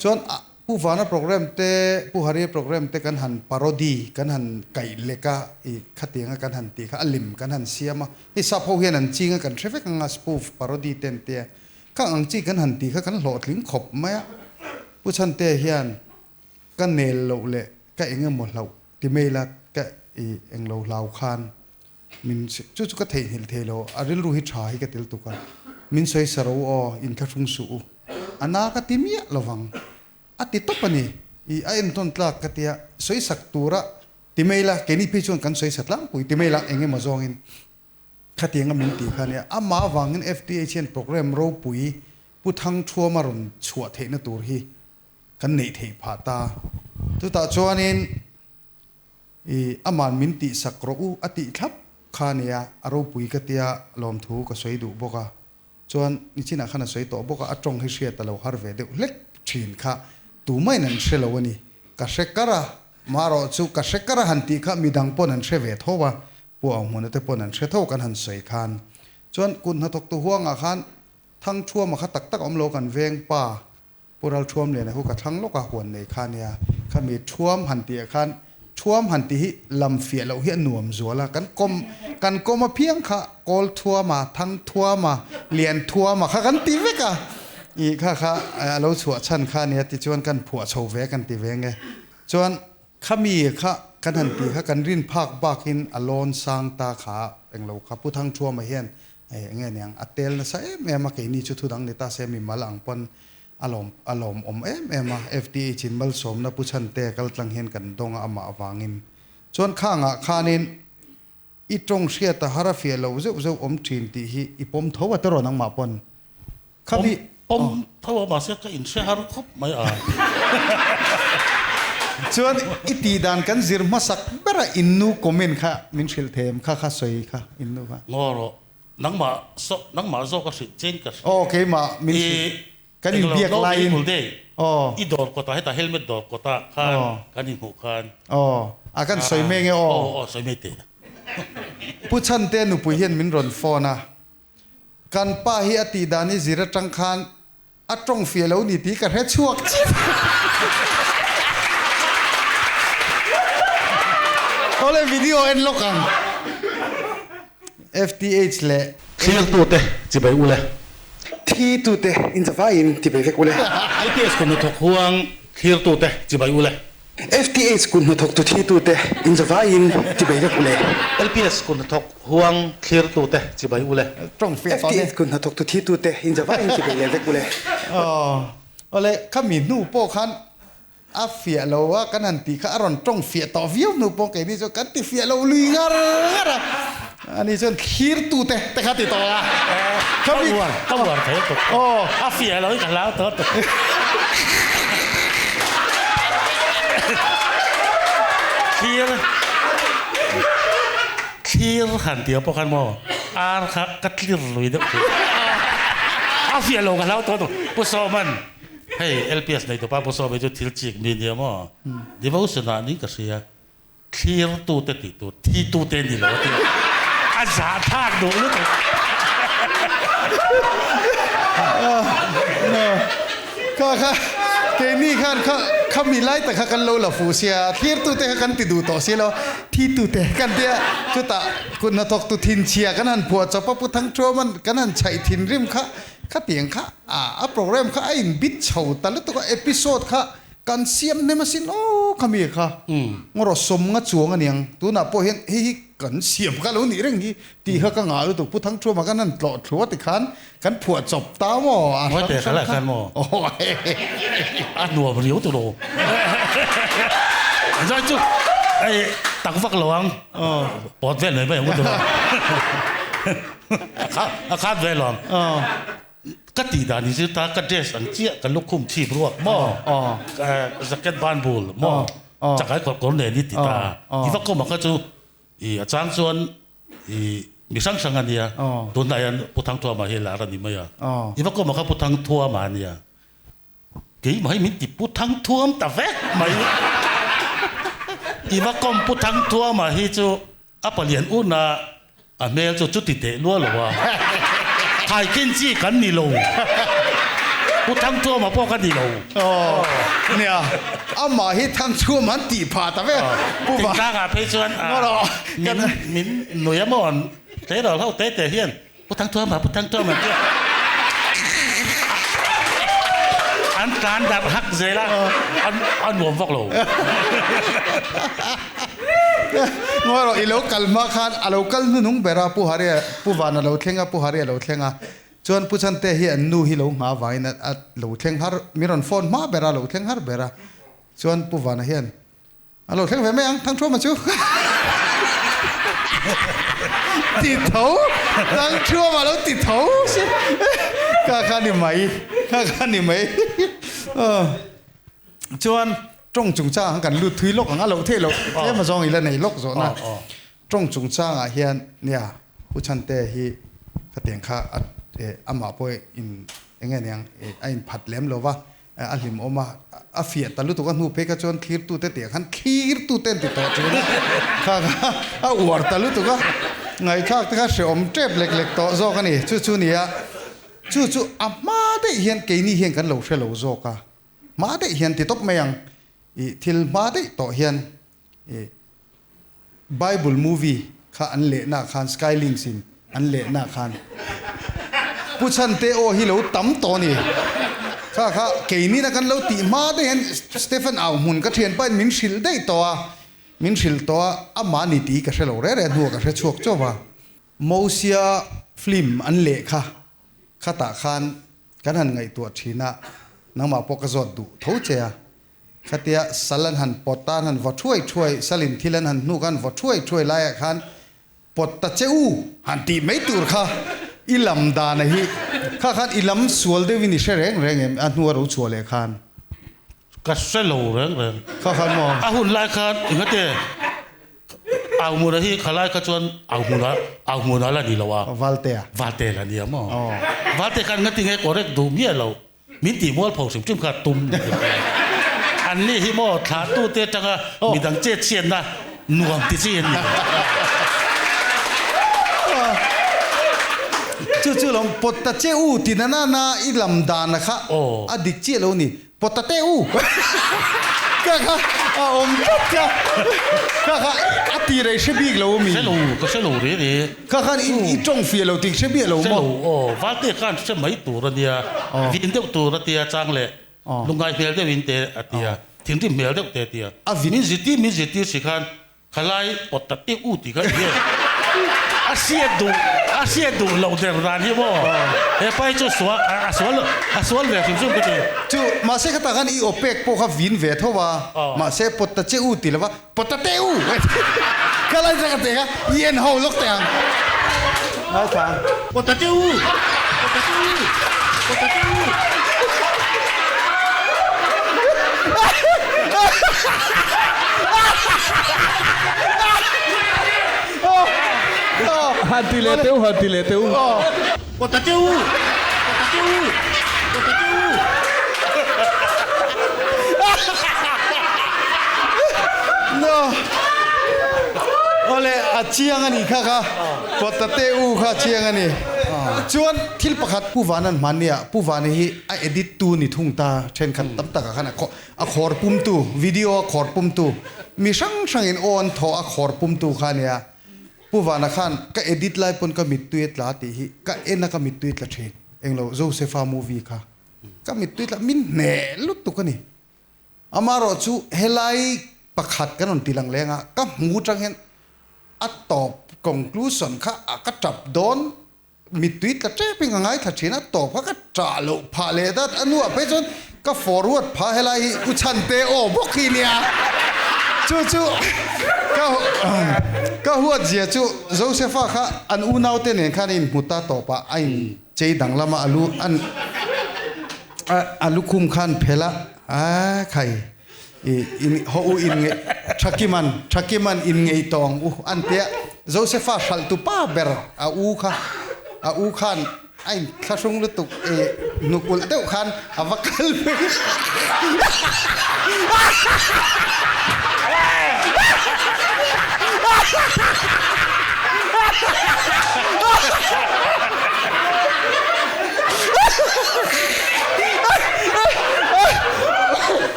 Chuan Pu Vana program te, Pu Haria program te kan han parody, kan han kaih lek a, i khatianga kan han tih kha a lim kan han siam a. Hei sap ho hian an ching a kan hre vek ang a, spoof, parody te an tia. Khang ang chi kan han tih kha kan hlawhtling khawp mai a. Pu Chhantea hian ka nel loh leh ka eng emaw hlauh ti mai la ka i englo hlau khan min chu chu ka theihnghilh thei lo a rilru hi tha hi ka tel tuk a min sawi sa ro aw in thlahrung suh u a na ka ti miah lovang a ti tawp a ni i a entawn tlak ka tia sawi sak tura ti mai la keini phei chuan kan sawi sa tlangpui ti mai la eng emaw zawngin Khatianga min tih kha nia, amah avangin FTH hian programme ropui Pu Thangthuama rawn chhuah theihna tur hi kan neih theih phah ta. Chutah chuanin i ama'n min tihsak rawh u a tih thlap kha nia, a ropui ka tia lawmthu ka sawi duh bawk a. Chuan nichinah khan a sawi tawh bawk a, a tawng hi hriat a lo har ve deuh hlek thin kha tumahin an hre lo a ni. Ka hre kar a, marawh chu ka hre kar a han tih kha midang pawn an hre ve tho a, Pu Auhmuna te pawn an hre tho kan han sawi khan chuan kut hnathawktu huangah khan Thangthuama kha tak tak awm lo kan veng pa Pu Ralthuam Liana khu ka thlang lawk a huan nei kha nia khami thuam han tih ah khan thuam han tih hi lam fiah loh hi a nuam zual a kan kawm kan kawm a phiang kha Kawl Thuama Thangthuama Lianthuama kha kan ti vek a ih kha kha a lo chhuah chhan kha nia tichuan kan phuah chho ve kan ti ve nge chuan Khami kha kan han tih kha kan rin phak bakin a lawn sang ta kha englo kha Pu Thangthuama hian eng nge niang a tel nasa em em a keini chu thudang ni ta se mimal ang pawn a lawm a lawm awm em em a FTH in malsawmna Pu Chhante kal tlang hian kan dawng a amah avangin chuan khangah khanin. I tawng hriat a har a fiah lo zeuh zeuh awm thin tih hi i pawm tho a tawrh nangmah pawn. Khami. Pawm tho a mahse ka inhre har khawp mai a. Chuan i tih dan kan zir hmasak ber a innu comment kha min hrilh thei em kha kha sawi kha innu kha. Ngaw rawh nangmah saw nangmah zawk a hrilh chen ka hrilh. Aw keimah min hrilh. Kan inbiak laiin. Aw. I dawr kawtah hetah helmet dawr kawtah khan kan inhmuh khan. Aw. A kan sawi mai nge aw. Aw aw sawi mai teh. Pu Chhante nupui hian min rawn phone a. Kan pa hi a tih dan i zir atang khan a tawng fiah lo ni tih ka hre chhuak chiah. Awle video en lawk ang. FTH leh. Thlir tute chibai ule. Thi tute in zavaiin chibai vek ule. LPS kut hnathawk huang thlir tute chibai ule. FTH kut hnathawk tu thi tute in zavaiin chibai vek ule. LPS kut hnathawk huang thlir tute chibai ule. FTH kut hnathawk tu thi tute in zavaiin chibai leh vek ule. Aw awle khami hnu pawh khan A fiah lo a, kan han tih kha a rawn tawng fiah tawh viau hnu pawh keini chuan kan ti fiah lo lui ngar ngar a, ani chuan thlir tute te kha ti tawh a. Ka uar, ka uar thei tawh. Aw. A fiah lo hi ka hlau tawh tawh. Thlir, thlir han tih pawh khan maw ar kha ka tlir lui deuh thin. A fiah lo ka hlau tawh tawh. Pu Sawman. Hei LPS nei tupa Pu Sawmi chu thil chik mi nia maw? Devotion ah ni ka hria. Thlir tute tih tur thi tute ni lo a ti a. A zah thlak duh lutuk. Kha kha keini khan kha kha mi lai tak kha kan lo la fuh sia, thlir tute kha kan ti duh tawh si lo, thi tute kan tia chutah kut hnathawk tu thinchhia kan han phuah chawp a Pu Thangthuaman kan han chhaih thinrim kha Khatiang kha a program kha a in bit chho ta lutuk a, episode kha kan siam hnem asin aw khami kha ngaw sawm nga chuang aniang tunah pawh hian hei hi kan siam kha lo nih reng hi tih kha ka ngah lutuk Pu Thangthuama khan han tlawh thlu a tikhan kan phuah chawp ta maw a hrang hrang kha a nuam riau tur aw zai chu hei tak vak lo ang pawt vel mai mai ang tur aw. A khat ve lo. Ka tih dan hi chu ta ka dress ang chiah ka lukhum chhip ruak maw? Jacket ban bul maw? Chakai kawr kawr nen i ti ta. I va kawm a kha chu i a chang chuan i mi hrang hrang a nia. Tunah hian Pu Thangthuama hi lar a ni mai a. I va kawm a kha Pu Thangthuama a nia. Keimah hi min ti Pu Thangthuam ta vek mai. I va kawm Pu Thangthuama hi chu A palian una a hmel chu chuti teh lua lo a, thaikhin chi kan ni lo, Pu Thangthuama pawh ka ni lo. Aw nia, amah hi Thangthuam an tih phah ta vek. Pu Va. Thingtlangah phei chuan min min nui a maw an tleirawl ho te te hian Pu Thangthuama, Pu Thangthuama tia an tlan darh hak zel a, a nuam vak lo. Ngawi rawh, i lo kal hma khan a lo kal hnunung ber a, Pu Haria, Pu Van a lo thleng a, Pu Haria a lo thleng a, chuan Pu Chante hi an nu hi lo nghah avangin a lo thleng har, min rawn phone hma ber a, a lo thleng har ber a, chuan Pu Vana hian A lo thleng ve mai ang, Thangthuama chu. Ti tho, Thangthuama lo ti tho si. Kha kha ni mai, kha kha ni mai. Chuan tawng chungchangah khan kan lut thui lawk ang, a loh theih loh tlem azawng ila nei lawk zawhna. Tawng chungchangah hian nia Pu Chhante hi khatiang kha amah pawh in eng nge niang a inphat lem lo va. A hlim awm a, a fiah ta lutuk a hnu phei kha chuan thlirtute tih ah khan thlirtute an ti tawh thin a, kha kha a uar ta lutuk a, ngaihthlak te kha hrehawm tep lek lek tawh zawk a ni, chu chu nia, chu chu a hma daih hian keini hian kan lo hre lo zawk a, hma daih hian ti tawp mai ang, ih thil hma daih tawh hian ih Bible movie kha an lehna ah khan Skylinks in an lehna ah khan Pu Chhante aw hi lo tam tawh a ni. Kha kha keinin a kan lo tih hma daih hian Stephen au hmun ka thianpa in min hrilh daih tawh a, min hrilh tawh a, amah ni tih ka hre lo reh reh hnuah ka hre chhuak chauh va. Mosia film an leh kha khatah khan kan han ngaihtuah thin a, nangmah pawh ka zawt duh tho che a. Khatia sal an han pawt a, an han vaw thuai thuai, salin thil an han hnuk a, an vaw thuai thuai laiah khan Pawt ta che u han tih mai tur kha i lam dan a hi kha khan i lam sual deuhin i hre reng reng em a hnua ro chhuah leh khan. Ka hre lo reng reng. Kha khan maw? A hun lai khan engate Auhmuna hi kha lai kha chuan Auhmuna Auhmuna la ni lo a. Valtea. Valte la nia maw? Valte khan engati nge correct duh miah lo. Min tih mualpho hrim hrim kha tum an ni hi maw thlahtute atanga midang chet chhiatna nuam ti chi an ni. Chu chu lawm pawt ta che u ti na na na i lam dana kha a dik chiah lo ni. Pawt ta teh u ka kha a awm tlat kha ka kha a ti rei hre bik lo mi. Hre lo ka hre lo re re. Ka khan i i tawng fiah lo tih hre biah lo maw? Hre lo aw Valte khan hre mai tur a nia vin deuh tur a tia chang leh lungngai hmel deuh in te a tia thinrim hmel deuh te a tia min zirtir min zirtir si khan Khalai pawt ta teuh u tih kha enge a hriat duh a hriat duh loh der dan hi maw he pa hi chu sual a sual a sual ve hrim hrim ka ti. Chu mahse khatah khan i aw pek pawh kha vin ve tho a mahse pawt ta che u ti lova pawt ta teh u khalai chu ka teh kha i en ho lawk teh ang. Ngaithla. Pawt ta teh u pawt ta teh u pawt ta teh u. Han ti leh teuh, han ti leh teuh. Pawt ta teh u, pawt ta teh u, pawt ta teh u. No. Awle a chiang a nih kha kha. Pawt ta teh u kha a chiang a ni. Chuan thil pakhat Pu Vanan hmannia Pu Vana hi a edit tu ni thung ta thenkhat tam takah khan a A khawr pumtu, video a khawr pumtu, mi hrang hrangin aw an thaw a khawr pumtu kha a nia. Pu Vana khan ka edit lai pawn ka mittui a tla tih hi ka en a ka mittui tla thin. Englo Josefa movie kha ka mittui tla min hneh lutuk a ni. Amaherawh chu helai pakhat kan rawn ti lang leng a, ka hmu tang hian a tawp conclusion kha a ka tap dawn Mittui tla tep in ka ngaithla thin a, tawp kha ka ṭah loh phah leh dat a hnuah phei chuan ka forward phah helai hi u Chhante aw bawk hi nia. Chu chu ka ka huat zia chu Josepha kha an unaute nen khan a inhmu ta tawpah a in chei danglam a, a lu an a lukhum khan phel a, a khai i in haw u in ngeih Thakiman Thakiman in ngei tawng u an tia Josepha hralh tu pa ber a u kha a u khan a in thlahrung lutuk i hnuk ulh deuh khan a va kal phei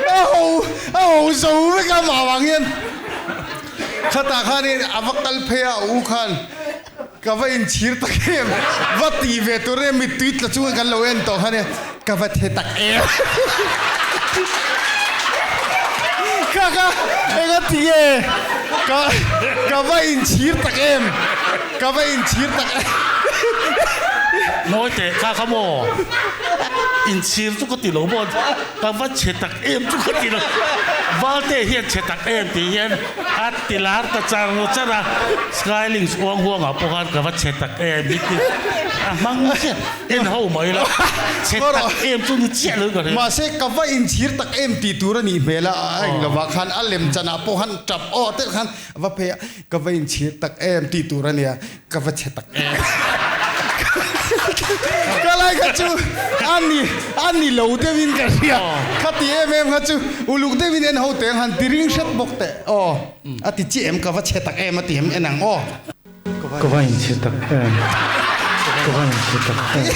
A ho a ho zo vek a mah vang hian khatah khanin a va kal phei a u khan ka va inchhir tak em va tih ve tur em mittui tla chungin kan lo en tawh khan ka va the tak em ka ka enga ti nge ka ka va inchhir tak em ka va inchhir tak em. Ngawi teh kha kha maw inchhir chu ka ti lo maw ka va chhe tak em chu ka ti lo Valte hian chhe tak em tih hian a ti lar ta char char a Skylinks uang huangah pawh khan ka va chhe tak em hi ti a hmang chiah. En ho mai la, chhe tak em chu ni chiah lo ka hria. Mahse ka va inchhir tak em tih tur a nih hmel a, a eng lovah khan a lem chanah pawh khan tap aw tel khan a va phei a, ka va inchhir tak em tih tur a nia, ka va chhe tak em. Ka lai kha chu a ni a ni lo deuhin ka hria, khati em em kha chu uluk deuhin en ho teng han ti ring hret bawk teh aw, a ti chiah em ka va chhe tak em a ti em en ang aw. Ka va inchhe tak em? Ka va inchhe tak em?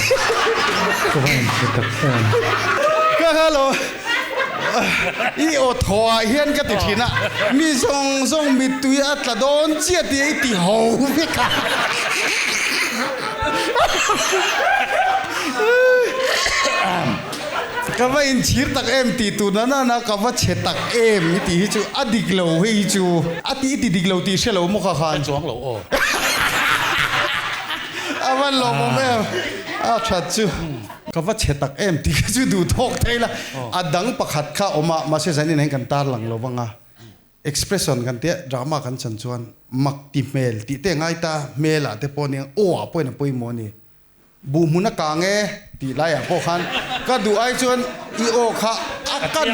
Ka va inchhe tak em? Ka hello I aw thaw ah hian ka ti thin a, mi zawng zawng mittui a tla dawn chiah tih i ti ho vek a. Ka va inchhir tak em tih tur na nana ka va chhe tak em i tih hi chu a dik lo hei hi chu a tih i ti dik lo tih hre lo maw kha khan. Ka chuang lo aw. A van lawmawm em a that chu. Ka va chhe tak em tih kha chu duh thawk thei la a dang pakhat kha awm a mahse zanin ah hian kan tar lang lo vang a. Expression kan tia drama kan chan chuan mak ti hmel tih te ngai ta hmel ah te pawh nia aw ah pawhin a pawimawh a ni. Buh hmun a kang e tih lai ah pawh khan ka duh ai chuan i aw kha a kan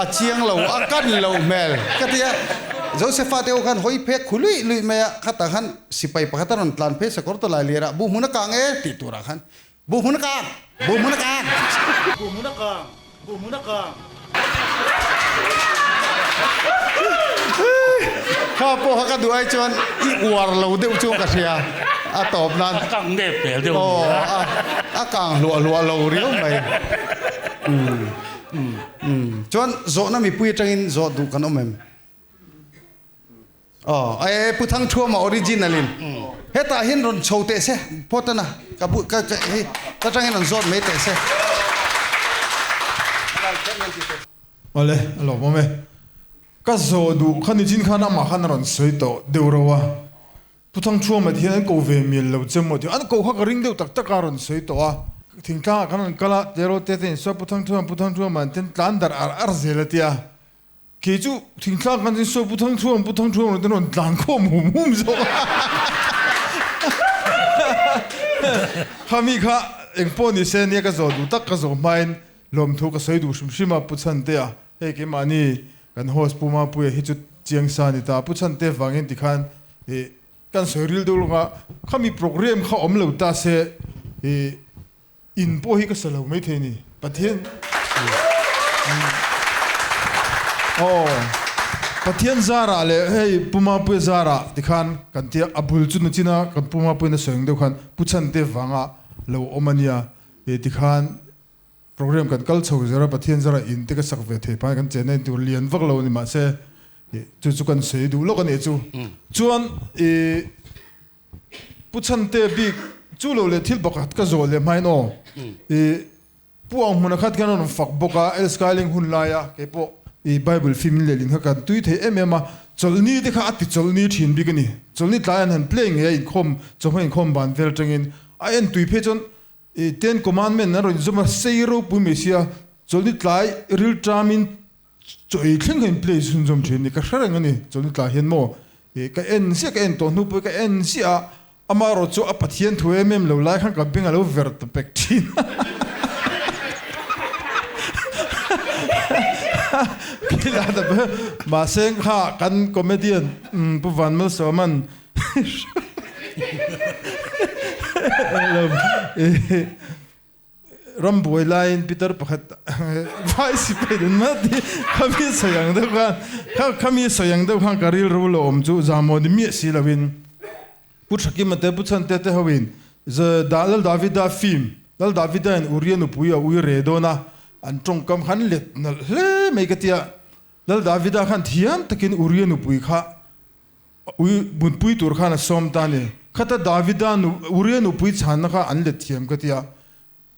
a chiang lo a kan lo hmel ka ti a. Josepha te aw khan hawi phek khu luih luih mai a khatah khan sipai pakhat a rawn tlan phei sakawr tawlai liar ah buh hmun a kang e tih tur ah khan Buh hmun a kang! Buh hmun a kang! Buh hmun a kang! Buh hmun a kang! Kha pawh kha ka duh ai chuan i uar lo deuh chu ka hria a tawp nan. A kang nep hmel deuh a ni a. A kang hluah hluah lo riau mai. Chuan zawhna mipui atangin zawh duh kan awm em? Aw e Pu Thangthuama original in hetah hian rawn chho teh se phawt ana ka bu ka ka hei ka tangin rawn zawt mai teh se. Awle a lawmawm e. Ka zawh duh kha nichin khan amah khan a rawn sawi tawh deuh reuh a. Pu Thangthuama ti hian an ko ve mial lo che maw tih an ko kha ka ring deuh tak tak a rawn sawi tawh a. Thingtlangah kan rawn kal a, tleirawl te te in sawi Pu Thangthuama Pu Thangthuama an ten tlan darh ar ar zel a tia. Kei chu thingtlang kan sawi Pu Thangthuam, Pu Thangthuam rawn te rawn tlan khawm hum hum zawk a. Khami kha eng pawh ni se nia ka zawh duh tak ka zawh hmain lawmthu ka sawi duh hrim hrim a Pu Chhantea. Hei keimahni kan host Pu Mapuia hi chu chiang sa a ni ta. Pu Chhante vangin tikhan ih kan sawi ril deuh lawk a, khami program kha awm lo ta se ih In pawh hi ka sa lo maithei ni. Pathian Aw Pathian zarah leh hei Pu Mapuia zarah tikhan kan tia a bul chu nachina kan Pu Mapuia na sawi ang deuh khan Pu Chhante vanga lo awm a nia hei tikhan program kan kal chho zir a Pathian zarah in te ka sak ve thei phai kan chenna in tur lian vak lo a ni mahse chu chu kan sawi duh lawk a nih chu. Chuan ih Pu Chhante bik chu lo leh thil pakhat ka zawh leh hmain aw. I Pu ang hmuna khat khian a rawn fak bawk a, El Skyling hun laia kei pawh i Bible film in lehlin kha kan tui thei em em a, chawlhni te kha a ti chawlhni thin bik a ni. Chawlhni tlai an han play ngei a inkhawm chawhma inkhawm ban vel atangin a en tui phei chuan i Ten Commandment an rawn inzawm a, sei ropui mai sia chawlhni tlai rilṭamin Chaw ei thleng kha in play chhunzawm thin ni ka hre reng a ni. Chawlhni tlai hian maw ih ka en ziah ka en tawh hnu pawh ka en ziah a, amaherawh chu a Pathian thu em em lo lai khan ka beng a lo ver ta pek thin a. Mahse kha kan comedian Pu Vanmalsawman Ram buai laiin Peter pakhat vai sipai den mat hi khami sawi ang deuh khan kha khami sawi ang deuh khan ka rilru lo awm chu zahmawh ni miah si loin Pu Thakima te Pu Chhante te hoin Lal Davida film Lal Davida in Uria nupui a ui re dawn a an tawngkam khan let nalh hle mai ka tia Lal Davida khan thiam takin Uria nupui kha Ui bunpui tur khan a sawm ta a ni. Khata Davida nu Uria nupui chhanna kha an let thiam ka ti a.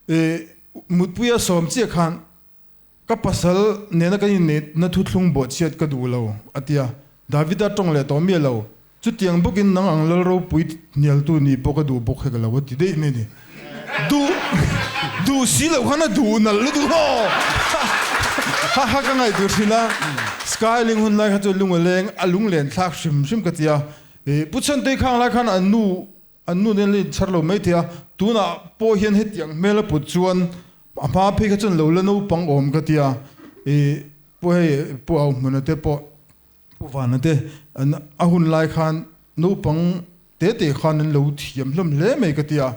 E mutpuia sawm chiah khan ka pasal nena kan inneihna thuthlung bawhchhiat ka duh lo a ti a. Davida tawng leh tawh miah lo. Chutiang bawkin nang ang lal ropui hnialtu nih pawh ka duh bawk hek lo a ti daih mai a ni. Duh duh si loh khan a duh nalh lutuk haw ha ha ka ngaihtuah thin a skyling hun lai kha chu lung a leng a lunglen thlak hrim hrim ka ti a ih Pu Chhantei khang lai khan an nu an nu nen la inchhar lo mai thei a tunah pawh hian hetiang hmel a put chuan a hma phei kha chuan lo la naupang awm ka ti a ih Pu hei Pu Auhmuna te pawh Pu Vana te an a hun lai khan naupang te te khan an lo thiam hlawm hle mai ka ti a,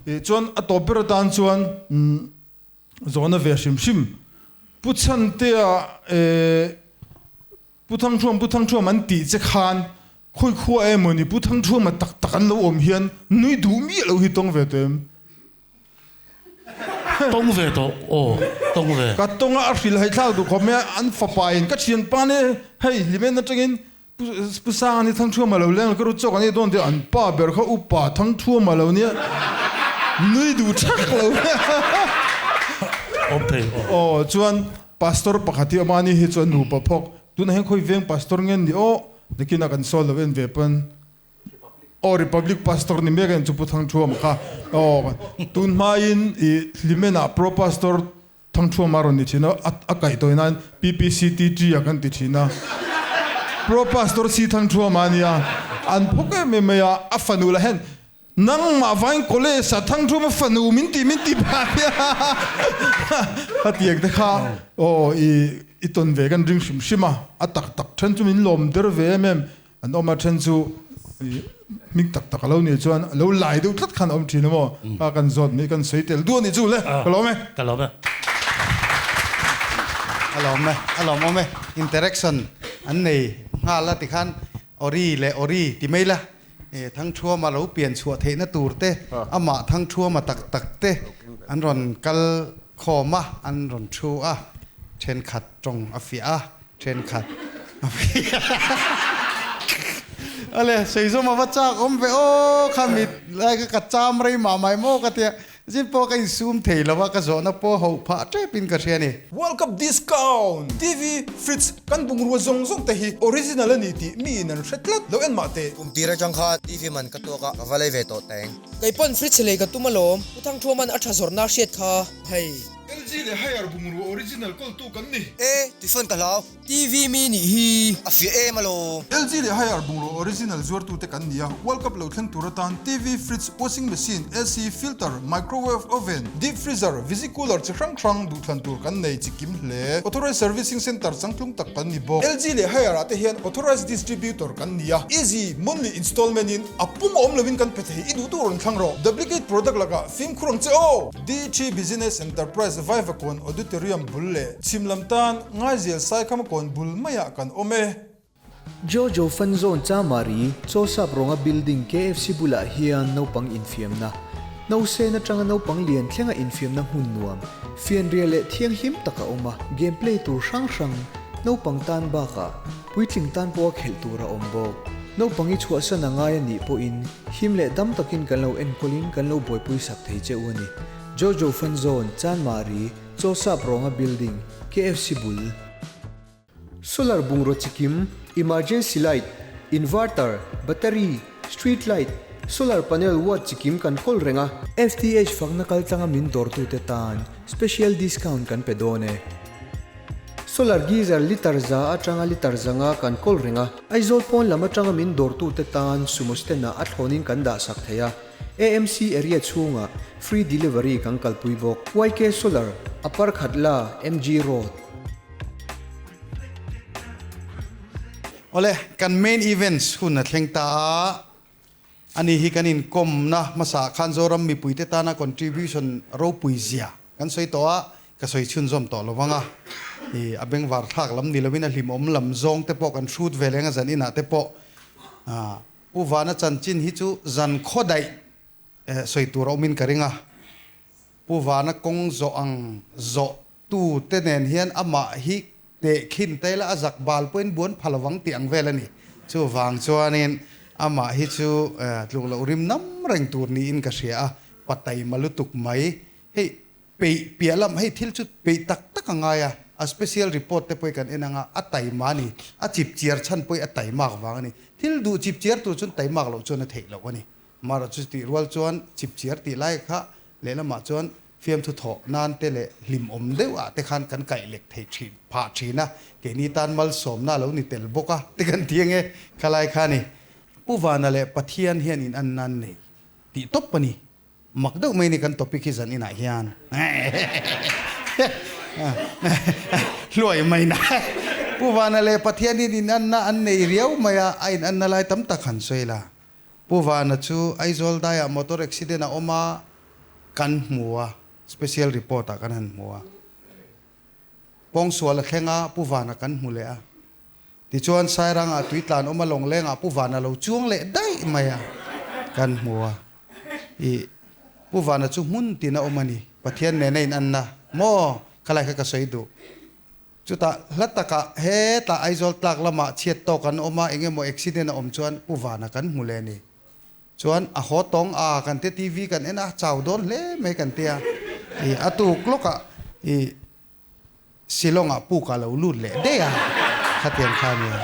ih chuan a tawp ber atan chuan zawhna ve hrim hrim Pu Chhantea eh Pu Thangthuam Pu Thangthuam an tih che khan khawi khua emaw ni Pu Thangthuama tak tak an lo awm hian nui duh miah lo hi tawng ve tawh em? Tawng ve tawh aw, tawng ve. Ka tawnga a hrilh hai thlak duh khawp mai a, an fapa in ka thianpa nia hei hlimen atangin Pu Sanga ni Thangthuama lo leng ka ru chawk an ni dawn tih an pa ber kha upa Thangthuama lo nia nui duh thak lo Awm thei aw. Aw chuan Pastor pakhat hi amah ni hi chuan nupa phawk tunah hian khawi veng Pastor nge ni aw nakinah kan sawn lo en ve pawn Aw Republic Pastor ni mek a in chu Pu Thangthuama kha aw tun hmain i Hlimen-ah Pro Pastor Thangthuama rawn ni thin a, a kaih tawi nan PPCTT a kan ti thin a. Pro Pastor Si Thang Thuama a nia, an phawk em em mai a, a fanu lah hian Nangmah vain college ah Thang Thuama fanu min ti min ti phah nia a ti ang te kha aw i i tawn ve kan ring hrim hrim a, a tak tak then chu min lawm der ve em em an awm a, then chu i hming tak tak a lo nih chuan a lo lai deuh tlat khan a awm thin a maw kha kan zawt mai kan sawi tel duh a nih chu le ka lawm e. Ka lawm e. A lawm e, a lawmawm e. Interaction an nei nghal a tikhan ori leh ori ti mai la Thangthuama lo pian chhuah theihna tur te, amah Thangthuama tak tak te an rawn kal khawm a, an rawn thu a, thenkhat tawng a fiah a, thenkhat a fiah a le, Seizawm a va chak awm ve aw, kha mit lai kha ka cham rei mah mai maw ka tia, Zin pawh ka insum thei lo a, ka zawhna pawh hoh phah tep in ka hria a ni. World Cup discount! TV, fridge, kan bungrua zawng zawng te hi original a ni tih mi in an hre tlat lo en mah teh. Kum tir atang khan TV man ka tuak a, ka va lei ve tawh teng. Kei pawn fridge lei ka tum alawm, Pu Thangthuaman a tha zawrhna a hriat kha hei. LG leh Haier bungrua original kawltu kan ni. E, tifan ka hlau. TV mi nih hi. A fiah em alawm. LG leh Haier bungraw original zuartute kan ni a, World Cup lo thleng tur atan TV, fridge, washing machine, AC, filter, microwave oven, deep freezer, visi cooler chi hrang hrang duhthlan tur kan nei chi kim hle. Authorized Servicing Centre changtlung tak kan ni bawk. LG leh Haier ah te hian Authorized Distributor kan ni a, easy monthly installment in a pum awm lovin kan pe thei i duh duh rawn thlang rawh. Duplicate product lakah fimkhur ang che aw! DT Business Enterprise Vaivakawn Auditorium bul leh Chhim lam tan Ngaizel Saikham kawn bul maiah kan awm e. Jojo Fun Zone Chamari, Chawsap rawnga building KFC bulah hian naupang infiamna, Nausen atanga naupang lian thlenga infiamna hmun nuam, fianrial leh thianghlim tak a awm a, game play tur hrang hrang, naupang tan bakah puitling tan pawha khelh tur a awm bawk. Naupang i chhuahsan a ngai a nih pawhin him leh dam takin kan lo enkawlin kan lo buaipui sak thei che u a ni. Jojo Fun Zone, Chanmari, Chawsap rawnga building, KFC bul. Solar bungraw chikim, emergency light, inverter, battery, street light, solar panel watt chikim kan kawl reng a. FTH fakna kal tlanga min dawrtute tan special discount kan pe dawn e. Solar geyser litre za atanga litre zanga kan kawl reng a. Aizawl pawn lam atanga min dawrtute tan sumo stand ah a thlawnin kan dah sak thei a. AMC area chhungah free delivery kan kalpui bawk. YK Solar, Upper Khatla, MG Road. Awle, kan main events hun a thleng ta a, ani hi kan inkawmna hmasa khan Zoram mipuite tana contribution ropui zia kan sawi tawh a, ka sawi chhunzawm tawh lo vang a, i a bengvar thlak lam ni lovin a hlimawm lam zawng te pawh kan hrut ve leng a zan inah te pawh Pu Vana chanchin hi chu zan khaw daih sawi tur a awmin ka ring a. Pu Vana kawng zawh ang zawh tu te nen hian amah hi tehkhin ta ila a zak bal pawhin buan pha lovang tih ang vel a ni. Chuvang chuanin amah hi chu tluk loh rim nam reng tur niin ka hria a, pa taima lutuk mai. Hei Peih piah lam, hei thil chu peih tak tak a ngai a, a special report te pawh hi kan en ang a, a taima a ni, a chip chiar chhan pawh hi a taimak vang a ni, thil duh chip chiar tur chuan taimak loh chuan a theih loh a ni, marawh chu tih rual chuan chip chiar tih lai kha lehlamah chuan fiamthu thawh nan te leh hlimawm deuh ah te khan kan kaih lek thei thin phah thin a, keini tan malsawmna a lo ni tel bawk a te kan ti ange khalai kha a ni. Pu Vana leh Pathian hian in an nan nei tih tawp a ni. Mak deuh mai ni kan topic hi zan inah hian hluai mai na Pu Vana leh Pathian in inanna an nei riau mai a, a inanna lai tam tak han sawi la. Pu Vana chu Aizawl daiah motor accident a awm a, kan hmu a, special report ah kan han hmu a. Pawngsual a thleng a, Pu Vana kan hmu leh a. Tichuan Sairangah tui tlan awm a lawnglengah Pu Vana lo chuang leh daih mai a, kan hmu a. Ih, Pu Vana chu hmun tin a awm a ni, Pathian nena in anna maw? Khalai kha ka sawi duh. Chutah hla takah hetah Aizawl tlak lamah chhiat tawk an awm a, eng emaw accident a awm chuan Pu Vana kan hmu leh a ni. Chuan a haw tawng a, kan tia TV kan en a, chau dawn hle mai kan tia. Ih, a tuk lawkah ih, Shillong ah puk ah lo lut leh daih a, khatiang kha nia.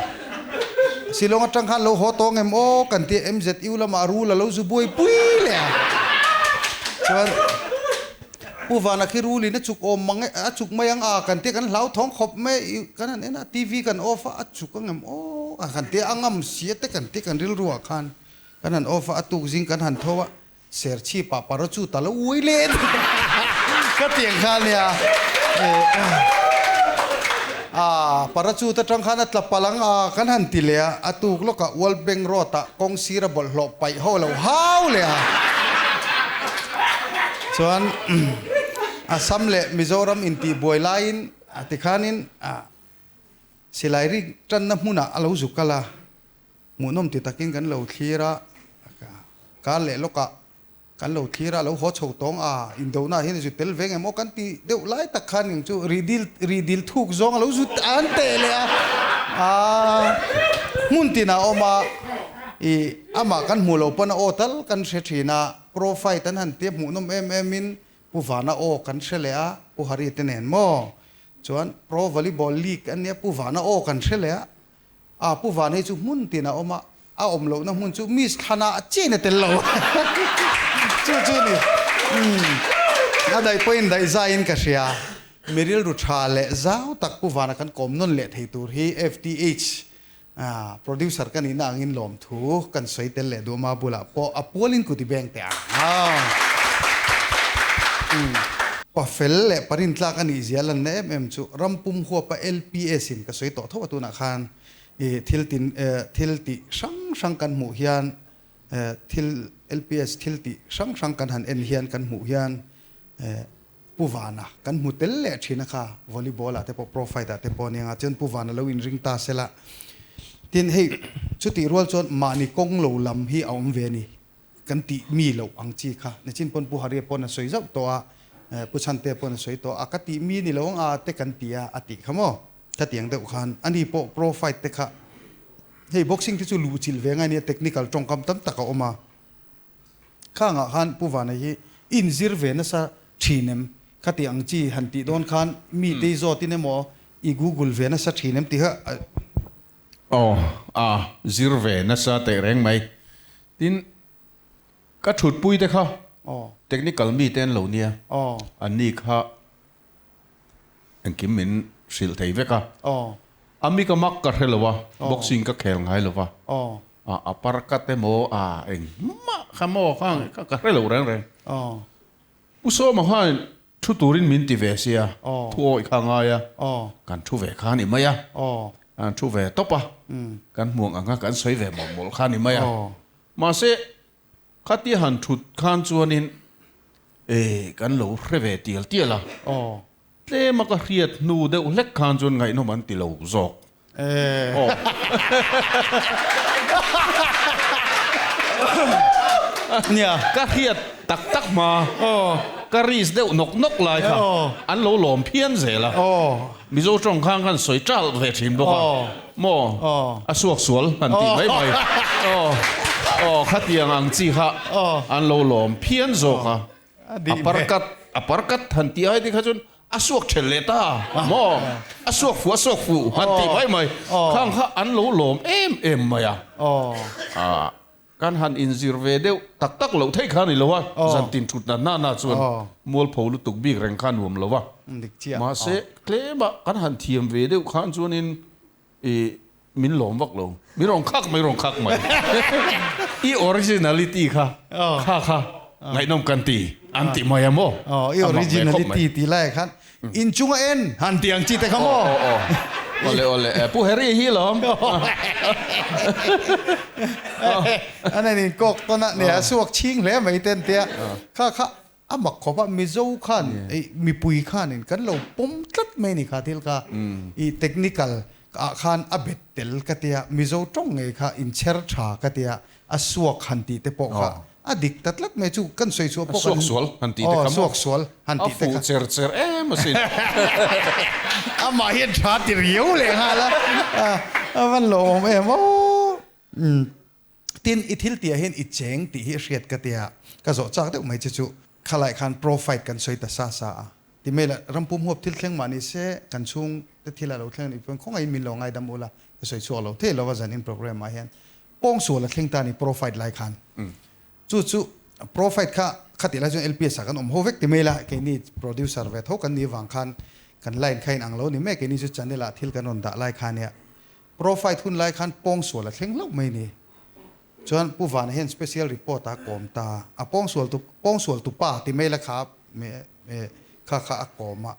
Shillong atang khan lo haw tawng em aw kan tia MZU lamah rul a lo zu buai pui leh a. Chuan Pu Vana khi rul in a chuk awm mang e, a chuk mai ang a kan tia kan hlau thawng khawp mai i kan han en a, TV kan off a, a chuk ang em aw. maw a kan tia a ngam sia te kan ti kan rilru ah khan kan han off a a tuk zing kan han tho a Serchhip ah parachute a lo ui leh ka ti ang kha ania ah parachute atang khan a tla palh ang a kan han ti leh a a tuk lawkah World Bank Road ah kawng sira bawlhhlawh paih ho lo hau leh a chuan Assam leh Mizoram intihbuai laiin a tikhanin ah silai rik tanna hmunah a lo zu kal a. Hmuhnawm ti takin kan lo thlir a, kar leh lawkah kan lo thlir a, lo haw chho tawng a, indohna ah hian a zut tel ve ngem aw kan ti deuh lai tak khan eng chu rihdil rihdil thuk zawng a lo zut an teh leh a, aaa hmun tinah a awm a, ih amah kan hmuh loh pawn a aw tal kan hre thin a, profile an han tia hmuhnawm em em in Pu Vana aw kan hre leh a, Pu Hari te nen maw chuan Pro Volleyball League an nia Pu Vana aw kan hre leh a, A Pu Van hei chu hmun tin a awm a, a awm lohna hmun chu Miss Thlana a chin a tel lo. Chu chu ni. Umm a daih pawhin daih zaiin ka hria. Mi rilru tha leh zau tak Pu Vana kan kawm nawn leh thei tur hi FTH producer ka nihna angin lawmthu kan sawi tel leh duh ama bulah pawh a pualin kuti beng teh ang. Umm pa fel leh pa rintlak a nih zia lanna em em chu ram pum huapa LPS in ka sawi tawh tho a tunah khan ih thil tin thil tih hrang hrang kan hmuh hian thil LPS thil tih hrang hrang kan han en hian kan hmuh hian Pu Vana kan hmu tel leh thin a kha volleyball ah te pawh pro fight ah te pawh ania chuan Pu Vana lo inring ta sela tin hei chutih rual chuan mahni kawng lo lam hi a awm ve a ni. Kan tih mi loh ang chi kha. Nichin pawn Pu Haria pawn a sawi zauh tawh a, Pu Chhantea pawn a sawi tawh a, ka tih mi ni lo ang a te kan ti a, a tih kha maw? Ka ti ang deuh khan ani pawh pro fight te kha hei boxing te chu luh chilh ve ngai nia technical tawngkam tam tak a awm a. Khangah khan Pu Vana hi inzir ve nasa thin em? Kha ti ang chi han tih dawn khan mi te i zawtin emaw i google ve nasa thin em tih kha a. Aw, a zir ve nasa teh reng mai. Tin, ka thutpui te kha technical mi te an lo nia, an ni kha engkim min hrilh thei vek a. A mi ka mak ka hre lo a, boxing ka khel ngai lo va, a uppercut emaw a engmah kha maw kha ka hre lo reng reng. Pu Sawma khan thu turin min ti ve sia, thu awih kha a ngai a, kan thu ve kha a ni mai a, kan thu ve tawp a, kan hmuang ang a, kan sawi ve mawlh mawlh kha a ni mai a. Mahse, khatia han thut khan chuanin e kan lo hre ve tial tial a, tlema ka hriat hnu deuh hlek khan chuan ngaihnawm an ti lo zawk. Aw. Nia, ka hriat tak tak hma. Ka risk deuh nawk nawk lai kha an lo lawm phian zel a. Mizo tawng khan khan sawi ṭal ve ṭhin bawk a. Maw? A suak sual han tih mai mai. Aw. Aw, khatiang ang chi kha an lo lawm phian zawk a. A parkat, a parkat han tih ai te kha chuan A suak ṭhel leh ta maw? A suak fuh, a suak fuh han tih mai mai. Khang kha an lo lawm em em mai a. Kan han inzir ve deuh tak tak loh theih kha a ni lo a, zantin ṭhut na na na chuan mualpho lutuk bik reng kha a nuam lo a. Mahse, tlema kan han thiam ve deuh khan chuanin i min lawm vak lo. Min rawn khak mai, rawn khak mai. I originality kha, kha kha ngaihnawm kan ti, an ti mai a maw? Aw, i originality tih laiah khan inchung a en han ti ang chi te kha maw? Aw, aw, awle, awle. Pu Harry hi lawm. An han inkawk tawn a, nia a suak chhing hle mai te an tia. Kha kha A mak khawp a, Mizo khan ih mipui khanin kan lo pawm tlat mai a ni kha thil kha ih technical ah khan a bet tel ka tia, Mizo tawng ngei kha inchher tha ka tia, a suak han tih te pawh kha a dik ta tlat mai chu kan sawi chhuah pawh kan A suak sual han tih te kha maw? Suak sual han tih te kha. A fuh cher cher em asin. Amah hian tha ti riau leh nghal a, a van lawmawm em aw. Tin, i thil tihah hian i cheng tih hi a hriat ka tia, ka zawh chak deuh mai che chu. Khalai khan pro fight kan sawi ta sa sa a, ti mai la, rampum huap thil thleng mah ni se, kan chhung te thil a lo thleng anih chuan khawngaihin min lo ngaidam ula, ka sawi chhuak lo thei lova zan in program ah hian pawng sual a thleng ta a ni pro fight lai khan. Chu chu pro fight kha khatih lai chuan LPS ah kan awm ho vek ti mai la, keini producer ve tho kan nih vang khan kan line kha in ang lo ni mai, keini chu channel ah thil kan rawn dah lai kha nia. Pro fight hun lai khan pawngsual a thleng hlauh mai ni. Chuan Pu Vana hian special report a kawm ta. A pawngsual tu pawngsual tu pa ti mai la kha kha kha a kawm a.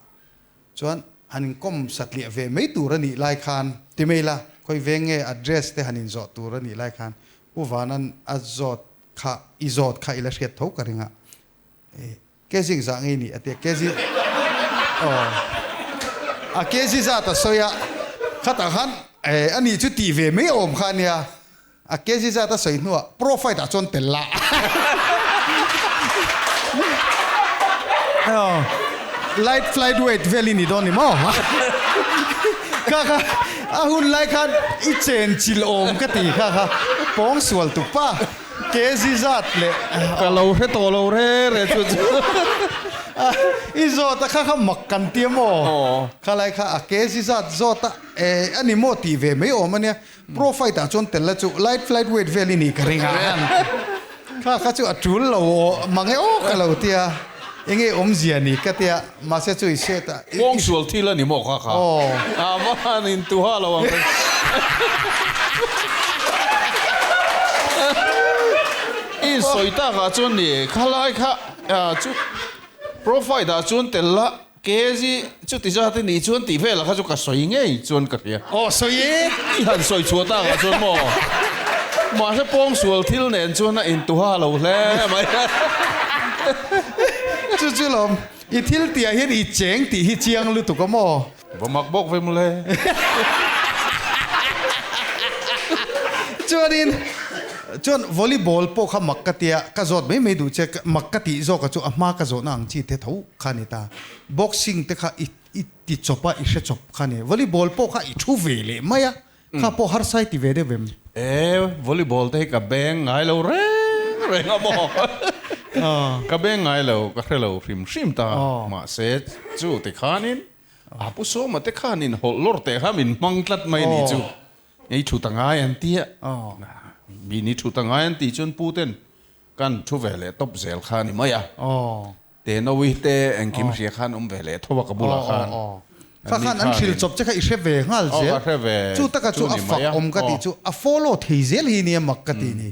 Chuan han inkawm satliah ve mai tur a nih lai khan ti mai la khawi veng nge address te han inzawh tur a nih lai khan Pu Vana'n a zawt kha i zawt kha i la hriat tho ka ring a. Kg zah ngei ni a ti a, kg aw a kg zat a sawi a, khatah khan eh a nih chu tih ve mai awm kha a nia, a kg zat a sawi hnuah pro fight ah chuan tel la aw light flight weight vel i ni dawn ni maw kha kha a hun lai khan i chen chilh awm ka ti kha kha pawng sual tuk pa. Kg zat leh. Ka lo hre tawh lo re re chu chu. I zawt a kha kha mak kan ti a maw? Kha lai kha a kg zat zawt a e a ni maw tih ve mai awm a nia. Pro fight ah chuan tel la chu light flight weight vel i nih ka ring a. Kha kha chu a tul lo aw mang e aw ka lo tia. Enge awmzia ni ka tia mahse chu i hriat a. Kawngsual thil a ni maw kha kha? A van in tuha lo ang. I sawi tak ah chuan ni khalai kha chu profile ah chuan tel la KZ chuti zat i nih chuan tih velah kha chu ka sawi ngei chuan ka hria. Aw sawi e! I han sawi chhuah tak ah chuan maw? Mahse pawngsual thil nen chuan a intuha lo hle mai. Chu chu lawm, i thil tih ah hian i cheng tih hi chiang lutuk a maw? Va mak bawk ve mawle. Chuanin, chuan volleyball pawh kha mak ka tia, ka zawt mai mai duh che, mak ka tih zawk ah chu a hma ka zawhna ang chi te tho kha a ni ta. Boxing te kha i i ti chawp a, i hre chawp kha a ni. Volleyball pawh kha i thu ve leh mai a, kha pawh harsa i ti ve deuh em? E, volleyball te hi ka beng ngai lo reng reng a maw? Ka beng ngai lo, ka hre lo hrim hrim ta. Mahse, chu tikhanin a pu Sawma te khanin hawlh lawr teh kha min hmang tlat mai a nih chu. Ei thut a ngai an ti a, mi ni thut a ngai an tih chuan pu ten Kan thu ve leh tawp zel kha a ni mai a. Tenawi te engkim hria khan awm ve leh tho a ka bulah khan. Kha khan an hrilh chawp che kha i hre ve nghal zel. Ka hre ve. Chu taka chu a fak awm ka tih chu a follow thei zel hi nia mak ka tih ni.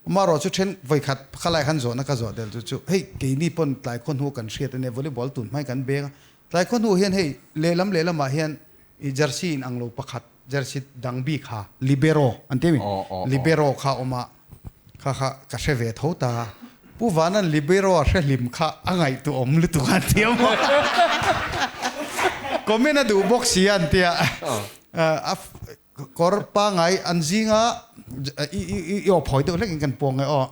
Amaherawh chu then vawikhat khalai khan zawhna ka zawh del chu chu hei keini pawn tlai khaw hnu kan hriat ania volleyball tun hmain kan beng a. Tlai khaw hnu hian hei lehlam lehlamah hian i jersey in ang lo pakhat jersey dang bik ha libero an ti a mi libero kha a awm a. Kha kha ka hre ve tho ta. Pu Vanan Libero a hre hlim kha a ngaihtuah awm lutuk a ti a maw? Comment a duh bawk si a an ti a. A kawr pangai an zinga i aw phawi deuh hlek in kan puang e aw.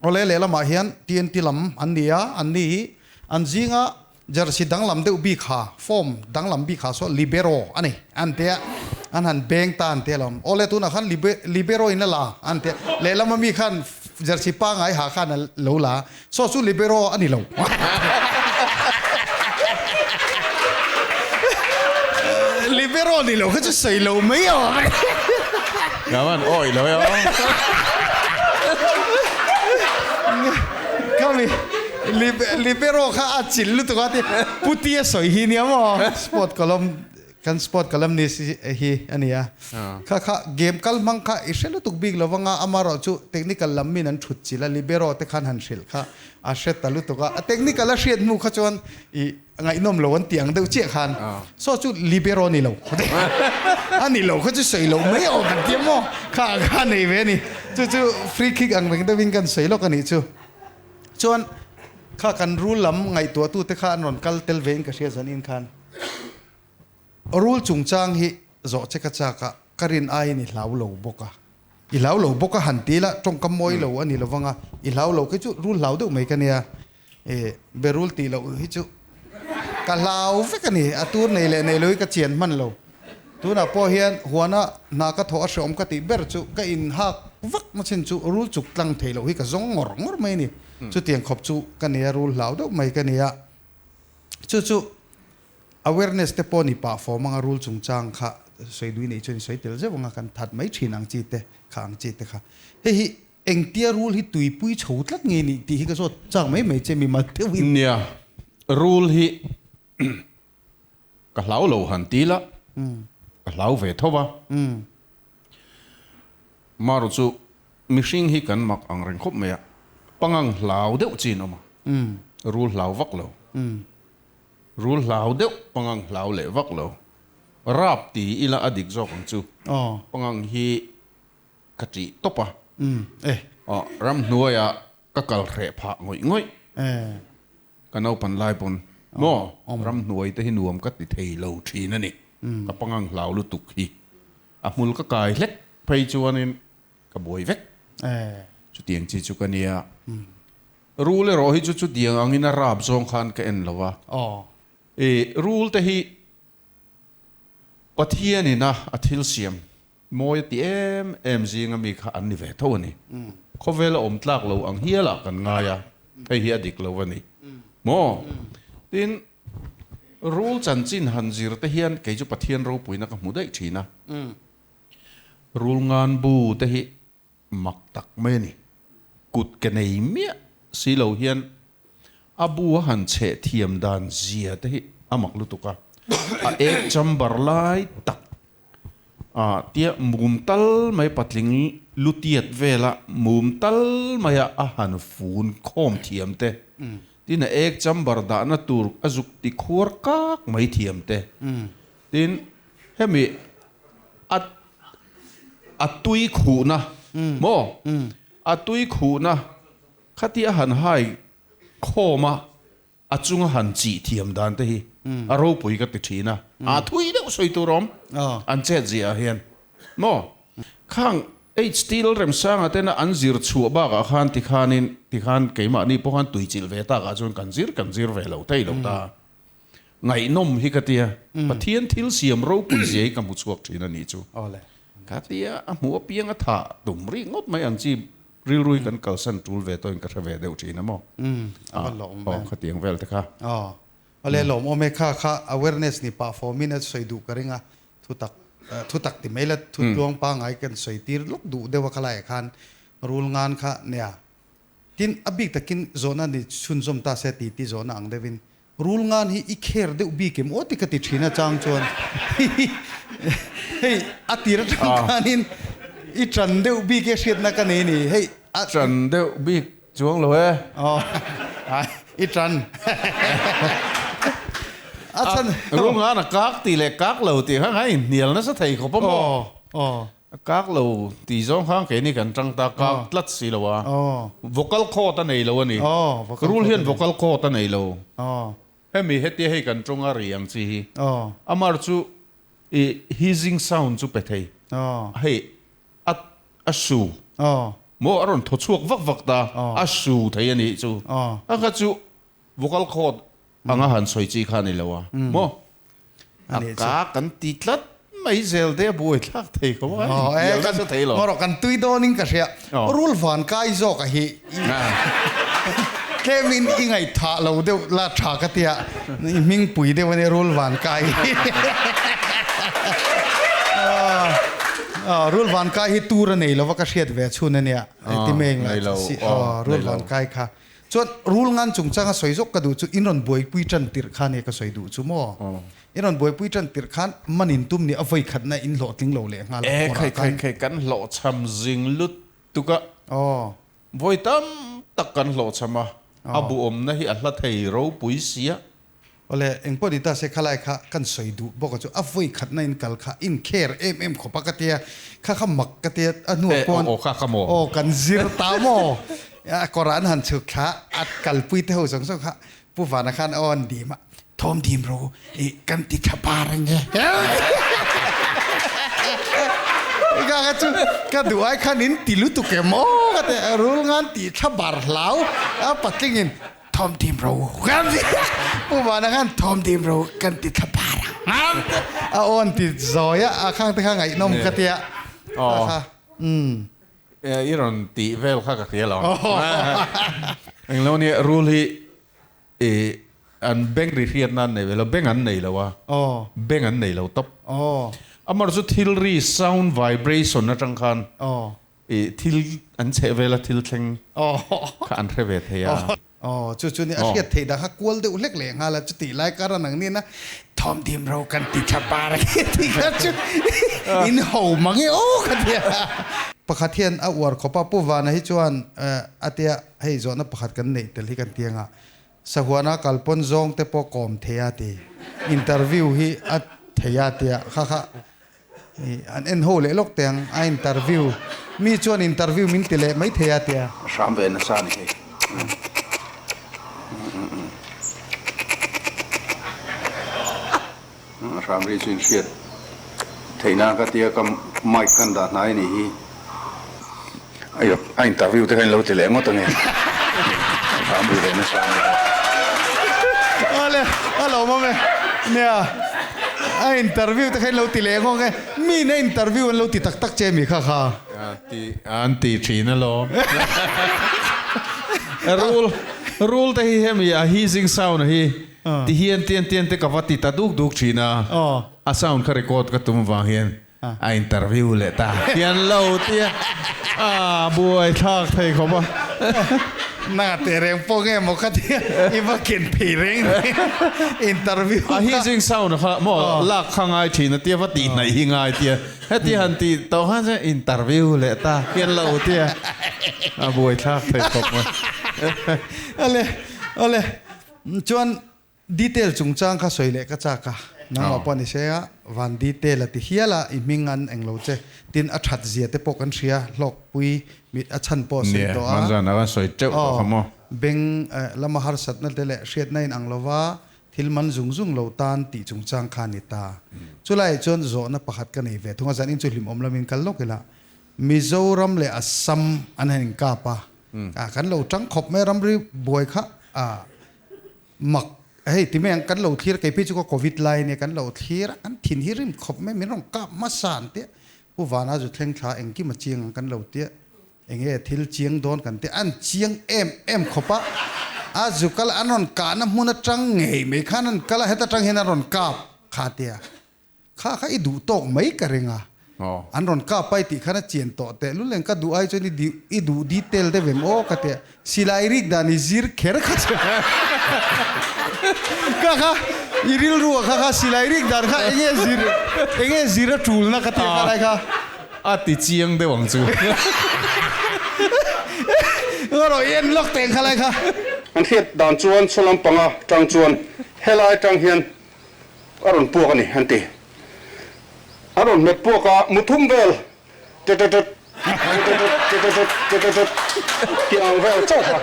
Awle lehlamah hian TNT lam an ni a, an ni hi an zinga Jersey danglam deuh bik ha, form danglam bik ha saw libero a ni an ti a, an han beng ta an ti alawm. Awle tunah khan libero in a la an ti a, lehlam ami khan jersey pangai ha khan a lo la a, saw chu libero a ni lo. Libero ni lo kha chu sawi lo mai a awm. Ngaman awi lo e aw. Khami Libero kha a chil lutuk a ti Puti a sawi hi nia maw sport column kan sport columnist hi a nia kha kha game kal hmang kha i hre lutuk bik lo vanga amarawh chu technical lam min an thut chilh a libero te khan han hrilh kha a hre ta lutuk a a technical a hriat hnu kha chuan i ngaihnawm lo an ti ang deuh chiah khan saw chu libero ni lo a ni lo kha chu sawi lo mai awm kan ti a maw kha kha nei ve a ni chu chu free kick ang reng deuhin kan sawi lawk a nih chu. Chuan kha kan rul lam ngaihtuahtute kha an rawn kal tel vein ka hria zanin khan rul chungchang hi zawh che ka chak a, ka rin aiin i hlau lo bawk a. I hlau lo bawk a han ti ila tawngkam mawi lo a ni lo vang a, i hlau lo khi chu rul hlau deuh mai ka nia. E berul tih loh hi chu ka hlau vek a ni, a tur nei leh nei lo hi ka chian hman lo. Tunah pawh hian huana hna ka thawh a hreawm ka tih ber chu ka inhak vak na chin chu rul chuk tlang thei loh hi ka zawng ngawr ngawr mai a ni. Chutiang khawp chu ka nia rul hlau deuh mai ka nia. Chu chu awareness te pawh ni pah fawm anga rul chungchang kha sawi dui neih chuan i sawi tel zeuh anga kan that mai thin ang chi te kha ang chi te kha. Hei hi Engtia rul hi tuipui chho tlat nge nih tih hi ka zawt chak mai mai che mi mal deuhin. Nia, rul hi ka hlau lo han ti la. ka hlau ve tho a. Maru chu mihring hi kan mak ang reng khawp mai a, pangang hlau deuh chin awm a, rul hlau vak lo. Rul hlau deuh pangang hlau leh vak lo. Rap ti ila a dik zawk ang chu. Pangang hi ka ṭih tawp a. Ramhnuaiah ka kal hreh phah ngawih ngawih. Ka naupan lai pawn maw ramhnuai te hi nuam ka ti thei lo thin a ni. Ka pangang hlau lutuk hi a hmul ka kai hlek phei chuanin ka buai vek. Chutiang chi chu ka nia. Rul erawh hi chu chutiang angin a rap zawng khan ka en lo a. I rul te hi Pathianin a a thil siam Mawi a ti em em zinga mi kha an ni ve tho a ni. Khawvel a awm tlak lo ang hialah kan ngai a, hei hi a dik lo a ni maw? Tin, rul chanchin han zir te hian kei chu Pathian ropuina ka hmu daih thin a. Rul ngan bu te hi mak tak mai a ni. Kut ke nei miah si lo hian a bu a han chheh thiam dan zia te hi a mak lutuk a. A ek chamber lai tak Ah, tia mum tal mai patling lutiat vela mum tal maia a han fun khawm thiam te, tin a ek chamber dahna tur a zuk ti khuar kak mai thiam te, tin hemi a a tui khuhna maw a tui khuhna khatia han hai khawm a. A chunga han chih thiam dan te hi a ropui ka ti thin a, a thui deuh sawi tur awm an chet ziah ah hian maw. Khang HT Lalremsanga tena an zir chhuah bakah khan tikhanin tikhan keimahni pawh khan tuichilh ve takah chuan kan zir kan zir ve lo thei lo ta. Ngaihnawm hi ka tia, Pathian thil siam ropui zia hi ka hmu chhuak thin a nih chu. Ka tia a hmuh apiang a thah tum rih ngawt mai ang chi Rilru hi kan kalsan tul ve tawhin ka hre ve deuh thin a maw? Umm, a va lawm ve. Aw, khatiang vel te kha. Aw, awle lawm awm e, kha kha awareness ni pah fawmin a sawi duh ka ring a, thutak thutak ti mai la, thu tluang pangngai kan sawi tir lawk duh deuh a khalaiah khan rul ngan kha nia. Tin, a bik takin zawhna ni chhunzawm ta se ti ti zawhna ang deuhin Rul ngan hi i kher deuh bik em aw ti ka ti thin a chang chuan hei a tir atang khanin i tan deuh bik e hriatna ka nei ni hei a tan deuh bik chuang lo e aw i tan a chan rul ngan a kak tih leh kak lo tih kha kha inhnial nasa thei khawp a maw aw A kak lo tih zawng khan keini kan tang ta kak tlat si lo a, vocal cord a nei lo a ni. Rul hian vocal cord a nei lo. Hemi hetia hei kan tawnga ri ang chi hi. Amar chu i hissing sound chu pe thei. Hei a a su maw a rawn thaw chhuak vak vak ta a su thei a nih chu. A kha chu vocal cord Anga han sawi chi kha a ni lo a maw? A ka kan ti tlat mai zel te a buai thlak thei khawp a, inhnial nasa thei lo. Ngaw kan tui dawnin ka hria, rul van kai zawk a hi tlemin i ngaihthah lo deuh la tha ka tia, i hmingpui deuh a nia rul van kai hi. Rul van kai hi tur a nei lova ka hriat ve chhun a nia, ti mai englah si rul van kai kha. Chuan rul ngan chungchanga sawi zawk ka duh chu in rawn buaipui tan tirh khan e ka sawi duh chu maw? In rawn buaipui tan tirh khan man in tum nih a vawi khatna in hlawhtling lo leh nghal a E khai khai khai kan hlawhchham zing lutuk a. Aw. Vawi tam tak kan hlawhchham a, a buawmna hi a hla thei ropui sia. Awle, eng pawh ni ta se khalai kha kan sawi duh bawk a chu a vawi khatna in kal kha in care em em khawp a ka tia, kha kha mak ka tia a hnuah pawn Aw kha kha maw? Aw kan zir ta maw? A kawrah an han chhuk thla a kalpui te ho zawng zawng kha Pu Vana khan aw an dim a, thawm dim ro i kan ti tha par ang e. Ka kha chu ka duh ai khan in ti lutuk em aw ka tia, rul ngan ti tha bar hlau a patlingin Thawm dim ro kan ti Pu Vana khan thawm dim ro kan ti thla par ang a awn ti zawi a a khang te kha ngaihnawm ka tia a kha umm I rawn tih vel kha ka hria lo englo nia rul hi i an beng ri hriat nan nei ve lo beng an nei lo a beng an nei lo tawp amar chu thil ri sound vibration atang khan I thil an chheh vela thil thleng kha an hre ve thei a. Aw, chu chu ni a hriat theih dah kha kual deuh hlek leh nghal a, chutih lai kar a nang nin a thawm dim ro kan ti tha par a tih kha chu in ho mang e aw ka ti a. Pakhat hian a uar khawp a, Pu Vana hi chuan a tia hei zawhna pakhat kan neih tel hi kan ti anga Sahuana kalpawn zawng te pawh kawm thei a ti, interview hi a thei a tia kha kha An en ho leh lawk teh ang a interview mi chuan interview min ti leh mai thei a tia. A hram ve nasa a ni hei. A hram ri chu inhriat theih nan ka tia ka mic kan dah hnai a nih hi. Ayo a interview te kha in lo ti leh ngawt ange. A hram ri ve nasa a ni hei. Awle a lawm awm e. Nia a interview te kha in lo ti leh ngawt ange. Mi in a interview an lo ti tak tak che mi kha kha. Ti an ti thin alawm. Rul rul te hi hemi a hissing sound hi ti hian tian tian te ka va ti ta duk duk thin a. A sound kha record ka tum vang hian A interview leh ta hian lo tia a buai thlak thei khawp a. Na teh reng pawh nge maw ka tia i va ken phei reng reng interview kha. A hissing sound kha maw lak kha ngai thin a tia va tih hnaih hi ngai tia heti han tih tawh khan chuan interview leh ta hian lo tia a buai thlak thei khawp mai. Awle awle chuan Detail chungchang kha sawi leh ka chak a, nangmah pawh ni se a, van detail a ti hial a, i hming an englo che, tin a that zia te pawh kan hria, hlawkpui mit a chhan pawh sawi tawh a, Nia, hmanzan a kan sawi teuh tawh kha maw. Beng lama harsatna te leh hriatna in ang lova thil man zung zung lo tan tih chungchang kha a ni ta. Chulaiah chuan zawhna pakhat ka nei ve thung a, zanin chu hlimawm lamin kal lawk ila, Mizoram leh Assam an han inkap a, kan lo tang khawp mai a, ramri buai kha Mak, hei ti mai ang, kan lo thlir, kei phei chu ka covid lai ania, kan lo thlir a, kan thin hi rim khawp mai, min rawn kap hmasa an tia, Pu Vana zu thleng thla engkim a chiang ang kan lo tia, enge thil chiang dawn kan tia, an chiang em em khawp a, a zu kal an rawn kahna hmun atang ngei mai khan an kal a, heta tang hian an rawn kap kha tia. Kha kha i duh tawk mai ka ring a. An rawn kap a i tih khan a chian tawh teh lul eng ka duh ai chuan i i duh detail deuh em aw ka ti a. Silai rik dan i zir kher kha chu ka kha i rilru ah kha kha silai rik dan kha enge zir enge zir a tulna ka ti a kha lai kha. A ti chiang deuh ang chu. Ngaw rawh i en lawk teh ang kha lai kha. An hriat dan chuan saw lampanga tang chuan helai tang hian A rawn puak a ni, an ti. A rawn hmet puak a, muthum vel ṭeṭeṭet, ṭeṭeṭet, ṭeṭeṭet, ṭeṭeṭet tih ang vel chauh kha.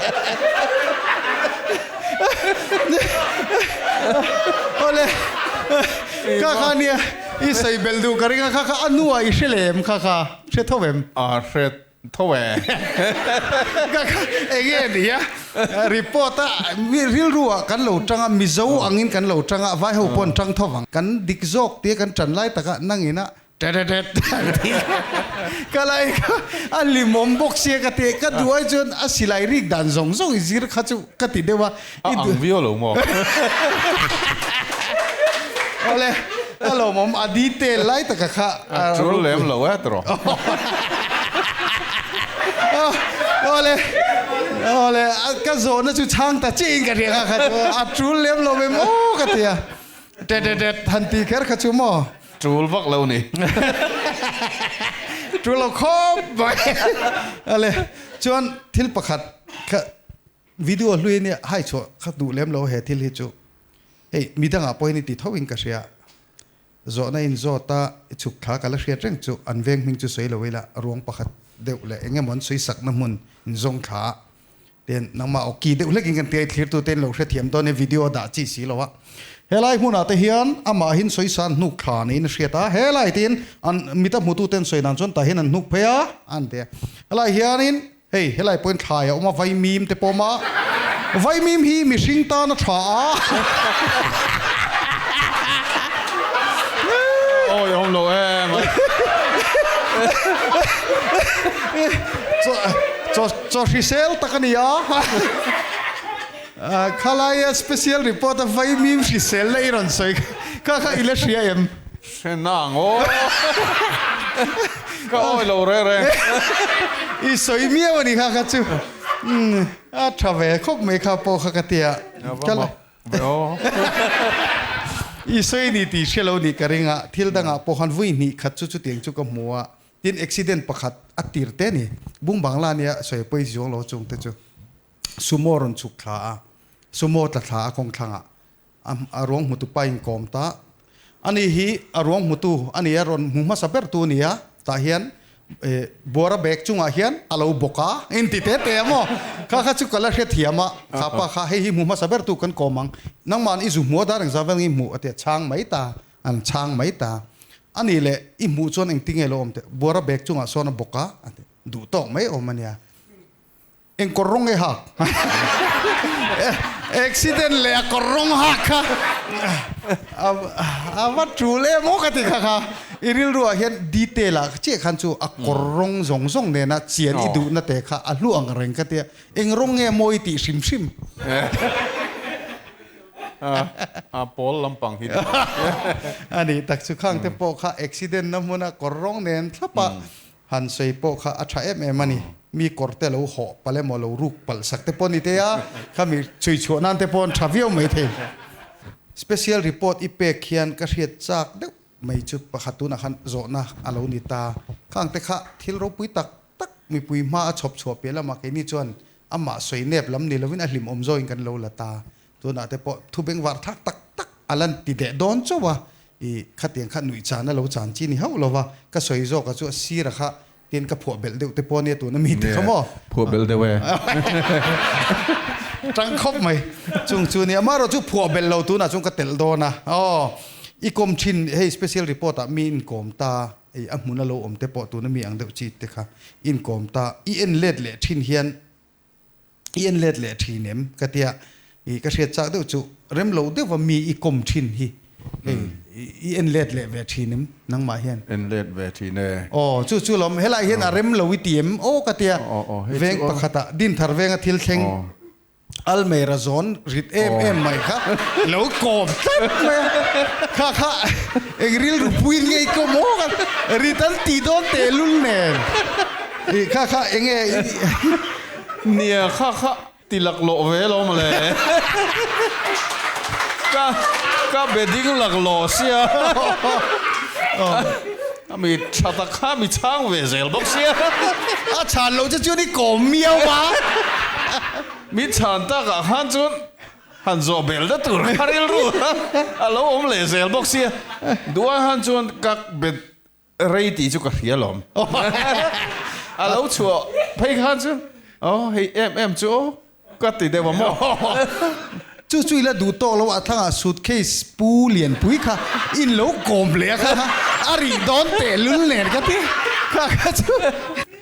Awle, kha kha nia, i sawi belh duh ka ring a, kha kha a nuah i hre lem kha kha, hre tho em? A hre Tho e. Ka kha enge a nia report a mi rilru ah kan lo tang a Mizo angin kan lo tang a vai ho pawh an tang tho vang. Kan dik zawk tia kan tan lai takah nangin a tetetet ka lai kha a hlimawm bawk sia ka ti ka duh ai chuan a silai rik dan zawng zawng i zir kha chu ka ti deuh a. A ang viau lo maw? Awle a lawmawm a detail lai taka kha a tul lem lo e tawh. Awle awle ka zawhna chu chhang ta chiah in ka hria kha kha chu a tul lem lo ve maw ka ti a tet tet tet han ti kher kha chu maw. Tul vak lo ni. Tul lo khawp mai. Awle chuan thil pakhat kha Video hlui ania hai chhuah kha duh lem lo he thil hi chu hei midangah pawhin i ti tho in ka hria zawhna in zawt a i chhuk thla ka la hriat reng chu an veng hming chu sawi lo ila ruang pakhat deuh leh eng emaw an sawi sakna hmun in zawng thla a ten nangmah aw ki deuh hlek in kan tia i thlir tu te in lo hrethiam dawn e video dah chi si lo a helai hmunah te hian amahin sawi san hnuk thla niin a hriat a helai te in an mita hmutu ten sawi dan chuan tah hian an hnuk phei a an ti a helai hianin Hei, helai pawhin thlai a awm a, vaimim te pawh a awm a. Vaimim hi mihring tan a tha a. Awi a awm lo em a. Chaw, chaw hrisel tak a ni a. Khalaia special report a vaimim hriselna i rawn sawi kha kha i la hria em? Hre nang aw. Ka awi lo reng reng. I sawi miau a ni kha kha chu. Umm a tha ve khawp mai kha pawh kha ka tia. Ka la ve aw. I sawi ni tih hre lo nih ka ring a, thil dangah pawh khan vui hnih khat chu chutiang chu ka hmu a, tin accident pakhat a tir te ni, bung bangla nia sawi pawi zuang lo chung te chu sumo rawn chhuk thla a, sumo tla thla a kawng thlangah a ruang hmutu pa inkawm ta. Ani hi a ruang hmutu a ni a, rawn hmu hmasa bertu a ni a, tah hian buara bag chungah hian a lo bawk a, inti te te a maw? Kha kha chu ka la hrethiam a, kha pa kha hei hi hmu hmasa bertu kan kawm ang, nangmahni i zu hmu a dar engzah vel nge i hmuh a ti a, chhang mai ta, an chhang mai ta. A nih leh i hmuh chuan engti nge lo awm teh, buara bag chungah sawn a bawk a, a ti, duh tawk mai awm a nia. Eng kawr rawng nge hak? Accident leh a kawr rawng hak kha a va tul em aw ka ti kha kha. I rilru ah hian detail ah chiah khan chu a kawr rawng zawng zawng nena chian i duhna te kha a hlu ang reng ka tia. Eng rawng nge mawi tih hrim hrim. A pawl lampang hi. A nih tak chu khang te pawh kha accident na hmuna kawr rawng nen thlap a Han sawi pawh kha a tha em em a ni. Mi kawr te lo hawh palh emaw lo ruk palh sak te pawh ni te a, kha mi chhui chhuah nan te pawh an tha viau mai thei. Special report i pek hian ka hriat chak deuh mai chu pakhat tunah khan zawhna a lo ni ta. Khang te kha thil ropui tak tak mipui hma a chhawp chhuah piah lamah keini chuan amah sawi nep lam ni lovin a hlimawm zawin kan lo la ta. Tunah te pawh thu bengvar thak tak tak a lan ti deh dawn chauh a, i khatiang kha nuih chan a lo chan chi ni hauh lo va, ka sawi zawk a chu a sir a kha tin ka phuah belh deuh te pawh ania tuna mi ti kha maw? Phuah belh deuh e. Tang khawp mai. Chung chu nia amaherawh chu phuah belh lo tunah chuan ka telh dawn a, aw i kawm thin hei special report ah mi inkawm ta i a hmun a lo awm te pawh tuna mi ang deuh chi te kha inkawm ta i en let leh thin hian I en let leh thin em? Ka tia, i ka hriat chak deuh chu rem lo deuh va mi i kawm thin hi hei i en let leh ve thin em nangmah hian? En let ve thin e. Aw chu chu lawm, helai hian a rem lo i ti em? Aw ka tia, veng pakhatah Dinthar venga thil thleng Almeira zawn rit em em mai kha lo kawm tlat mai a, kha kha eng rilru puiin nge i kawm aw ka rit an tih dawn tehlul nen. I kha kha enge i. Nia kha kha ti laklawh ve lo mawle. Ka ka be ding laklawh sia. A mi tha tak kha mi chhang ve zel bawk sia. A chhan loh che chuan i kawm miau a. Mi chhan takah khan chuan han zawh bel na tur kha rilru a lo awm leh zel bawk sia. Duai han chuan ka be Rei tih chu ka hria lawm. A lo chhuah phei khan chu aw hei em em chu aw ka ti deuh a maw. Chu chu ila duh tawk lo a thlangah suitcase pu Lianpui kha in lo kawm leh a kha a rih dawn teh lul nen ka ti kha kha chu.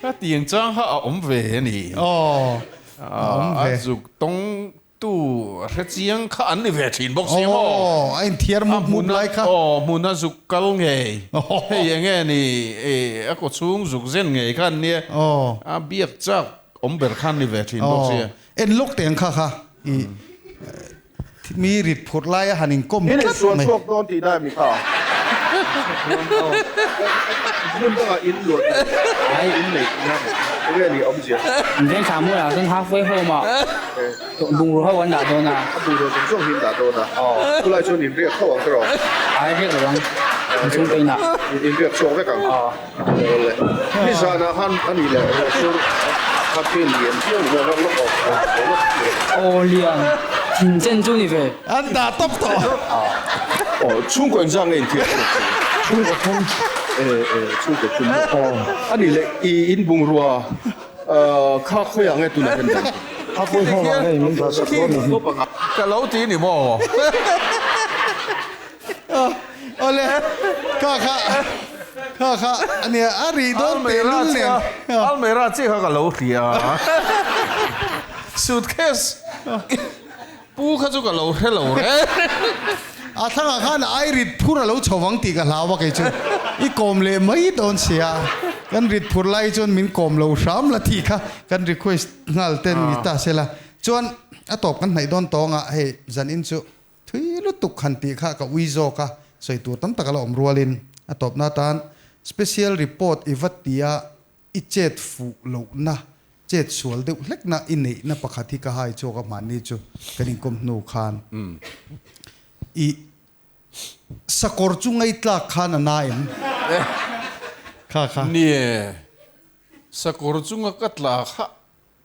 Ka tiang chang kha a awm ve a ni. Aw a awm ve. A zuk tawng Tu hre chiang kha an ni ve thin bawk si maw? Aw, a inthiar mup mup lai kha. Aw, hmuna zuk kal ngei. Hei enge ni a kaw chhung zuk zen ngei kha an nia. A biak chak awm ber kha an ni ve thin bawk si. En lawk teng kha kha i mi rit phurh lai a han inkawm tlat mai. In insual chhuak dawn tih na emi kha? Hmun dangah in luah tih in nei tih na enge ni awmzia? An veng thla hmunah chuan halfway home ah bungraw ho an dah dawn a. A bungraw zawng zawng hi an dah dawn a. Chulai chuan in riak tho ang tiraw? Ai riak lo ang. In chhung te inah. In riak chhuak vek ang. Awle. Nizanah khan a nih leh ruahsur kha khi lian viau ni maw lawk awk lawk Aw lian thin chen chu ni ve. An dah tawp tawh. Aw chhungkaw engzah nge inthiam a rawh chu? Chhungkaw thum. E e chhungkaw thum maw? Aw. A nih leh i in bungrua kha khawiah nge tunah hian dan? Halfway home ah hei min dah sak dawn ni hi. Ka lo ti ni maw? Awle kha kha kha kha ania a ri dawn teh lul nen. Almera chiah kha ka lo hria a. Suitcase pu kha chu ka lo hre lo reng. A thlangah khan ai rit phur a lo chho vang tih ka hlau a kei chu. I kawm leh mai dawn sia. Kan rit phur lai chuan min kawm lo hram la tih kha kan request nghal ten ni ta sela. Chuan a tawp kan hnaih dawn tawngah hei zanin chu Thui lutuk han tih kha ka ui zawk a, sawi tur tam tak a la awm rualin a tawpna atan special report i va tia i chet fuh lohna Chet sual deuh hlekna i neihna pakhat hi ka hai chawk a hmanni chu kan inkawm hnu khan i sakawr chu ngaitlak khan a na em? Kha kha. Nie, sakawr chunga ka tla kha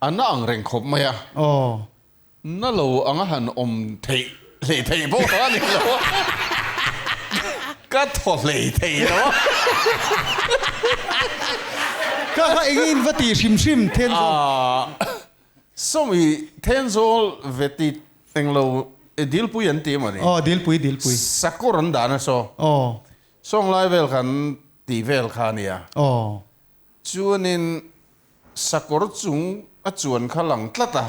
a na ang reng khawp mai a. Aw. Na lo anga han awm theih hlei thei bawk a ni lo a, ka thaw hlei thei lo a. Ka kha eng in va ti hrim hrim Thenzawl. Aah sawmi Thenzawl veti englo Dilpui an ti emaw ni? Aw Dilpui Dilpui. Sakawr an dan a saw. Aw. Sawnglai vel khan tih vel kha a nia. Aw. Chuanin sakawr chung a chuan kha lang tlat a.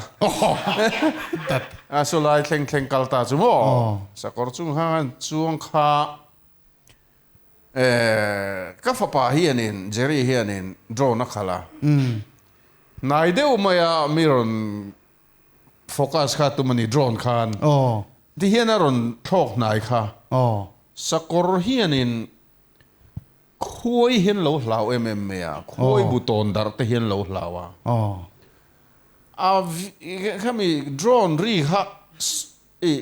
A saw lai thleng thleng kal ta chu maw? Sakawr chung khan chuang kha ka fapa hianin Jerry hianin drone a khalh a. Hnai deuh maia mi rawn focus kha tum a ni drone khan. Tihian a rawn thlawk hnai kha. Sakawr hianin Khuai hian lo hlau em em mai a, khuai bu tawn darh te hian lo hlau a. A khami drone ri kha i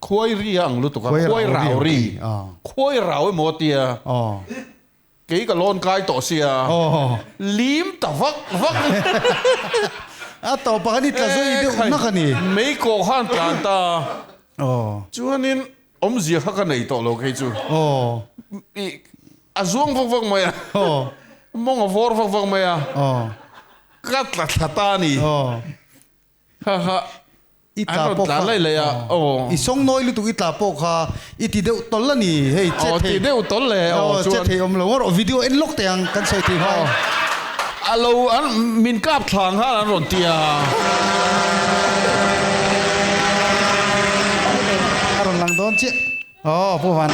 khuai ri a ang lutuk a, khuai rau ri, khuai rau emaw tia kei ka lawn kai tawh sia, lim ta vak vak. A tawpah khan i tla zui deuh nak a ni. Mei kawh khan tlan ta. Chuanin Awmzia kha ka nei tawh lo kei chu. Aw. I a zuang vak vak mai a. Aw. Mawng a vawr vak vak mai a. Aw. Ka tla thla ta a ni. Aw. Kha kha I tla pawh kha. An rawn tlan laih laih a. Aw. I sawng nawi lutuk i tla pawh kha i ti deuh tawlh a ni. Hei che thei. Aw ti deuh tawlh le. Aw chuan. Che thei awm lo rawh video en lawk teh ang kan sawi thei hmai. A lo an min kap thlang khan an rawn ti a. A rawn lang dawn chiah. Aw Pu Van.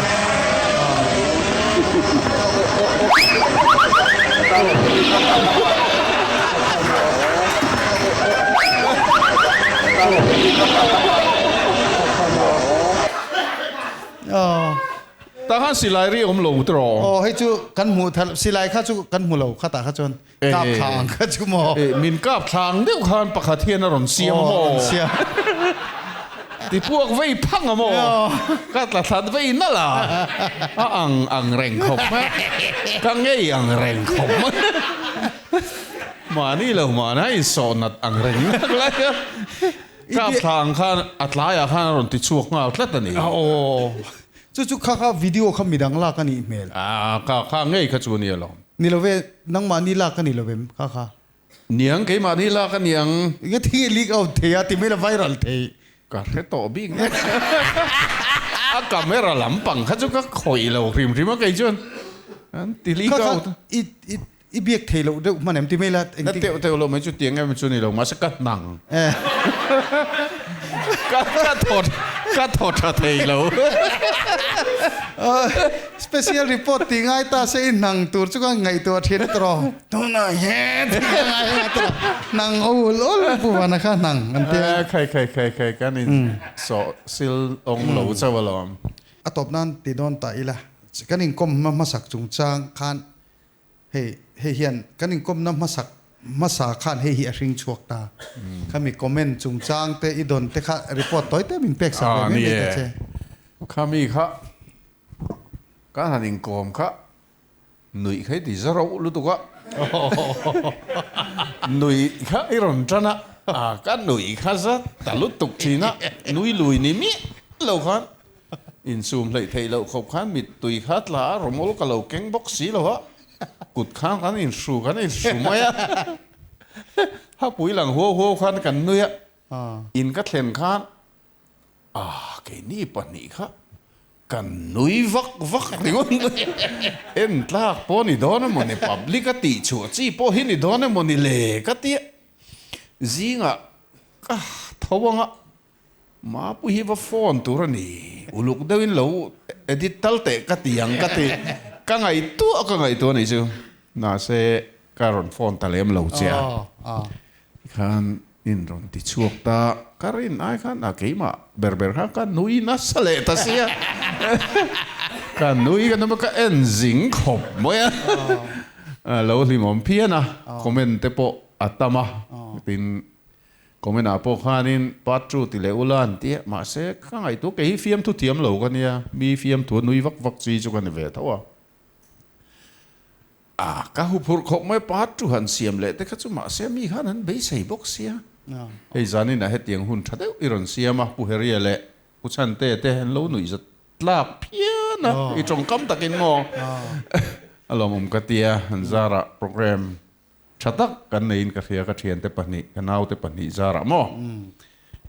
Aw. Tah khan silai ri awm lo tiraw? Aw hei chu kan hmuh thar silai kha chu kan hmu lo khatah kha chuan kap thla ang kha chu maw? Min kap thla ang deuh khan pakhat hian a rawn siam a maw? Aw rawn siam. Ti puak vei phang a maw? Ka tla thlat vei nalh a, a ang ang reng khawp mai a, ka ngei ang reng khawp mai a. Mahni lo mahni a insawh nat ang reng nak lai a. Kap thla ang khan a tlaiah khan a rawn ti chhuak nghal tlat a ni. Aw. Chu chu kha kha video kha midang lak a nih hmel. A kha kha ngei kha chu a ni alawm. Ni lo ve, nangmahni lak a ni lo em kha kha? Niang, keimahni lak a niang. Enge thing i leak out thei a, ti mai la viral thei. Ka hre tawh bik mai. A camera lampang kha chu ka khawih lo hrim hrim a kei chuan an ti leak out. Kha kha i i I biak thei loh deuh hman em ti mai la engtin. Na teuh teuh lo mai chu tiang em chu ni lo mahse ka hnang. Ka ka thaw ka thaw tha thei lo. Special report tih ngai ta se i hnang tur chu ka ngaihtuah thin a tawh. Tunah hian tih ka ngai ngai tawh. Hnang ul ul pu vana kha hnang an tia. Khai khai khai khai kan in sawh sil awng lo chauh alawm. A tawp nan ti dawn ta ila kan inkawm hma hmasak chungchang khan Hei hei hian kan inkawmna hmasak hmasa khan hei hi a hring chhuak ta. Khami comment chungchang te i dawn te kha report tawi te min pek sak ve mai mai ta che. Khami kha kan han inkawm kha nuih kha i ti za rauh lutuk a. Nuih kha i rawn tan a, a ka nuih kha za ta lutuk thin a, nui lui ni miah lo khan. Insum hleih theih loh khawp khan mittui kha tla a, rawmawl ka lo keng bawk si lo a, kut khan kan inhru kan inhru mai a, hapui lang huau huau khan kan nui a, in ka thlen khan ah keini pahnih kha kan nui vak vak ringawt en tlak pawh ni dawn emaw ni public a tih chhuah chi pawh hi ni dawn emaw ni le ka tia zingah ka tho ang a. Mapui hi va phone tur a ni, uluk deuhin lo edit tal teh ka ti ang ka ti, ka ngaihtuah ka ngaihtuah a nih chu, mahse ka rawn phone ta lem lo che a, tikhan in rawn ti chhuak ta, ka rin ai khan a keimah ber ber khan ka nui nasa leh ta sia, ka nui ka nui ka en zing khawp mai a, lo hlimawm phian a, comment te pawh. a tam a, tin comment ah pawh khanin part 2 ti leh ula an ti a, mahse ka ngaihtuah kei hi fiamthu thiam lo ka nia, mi fiamthu a nui vak vak chi chu ka ni ve tho a. A ka huphurh khawp mai part 2 han siam leh te kha chu mahse mi khan an beisei bawk sia. Hei zanin ah hetiang hun tha deuh i rawn siam a, Pu Heria leh Pu Chhante te an lo nuih zat tlak phian a, i tawngkam takin maw a lawmawm ka tia, an zarah program tha tak kan neiin ka hria ka thiante pahnih, ka naute pahnih zarah maw.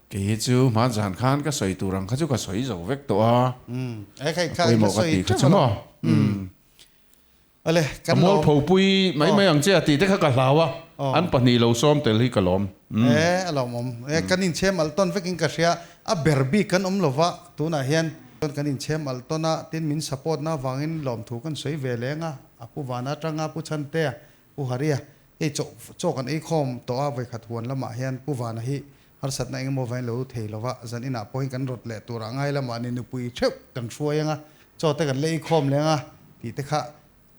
Kei hi chu hman zan khan ka sawi tur ang kha chu ka sawi zo vek tawh a, a pawimawh ka tih kha chu maw. Ka mualpho pui mai mai ang che a tih te kha ka hlau a, an pahnih lo sawm tel hi ka lawm. E, a lawmawm. E, kan inchhem alh tawn vekin ka hria, a ber bik kan awm lova tunah hian kan inchhem alh tawn a, tin min support na avangin lawmthu kan sawi ve leng a, a Pu Vana atanga Pu Chhantea, Pu Haria, hei chaw chaw kan ei khawm tawh a, vawikhat huan lamah hian Pu Vana hi harsatna engemaw vain lo thei lova, zan inah pawhin kan rawt leh turah ngai lamah ni nupui theuh kan hruai anga, chaw te kan la ei khawm leng a tih te kha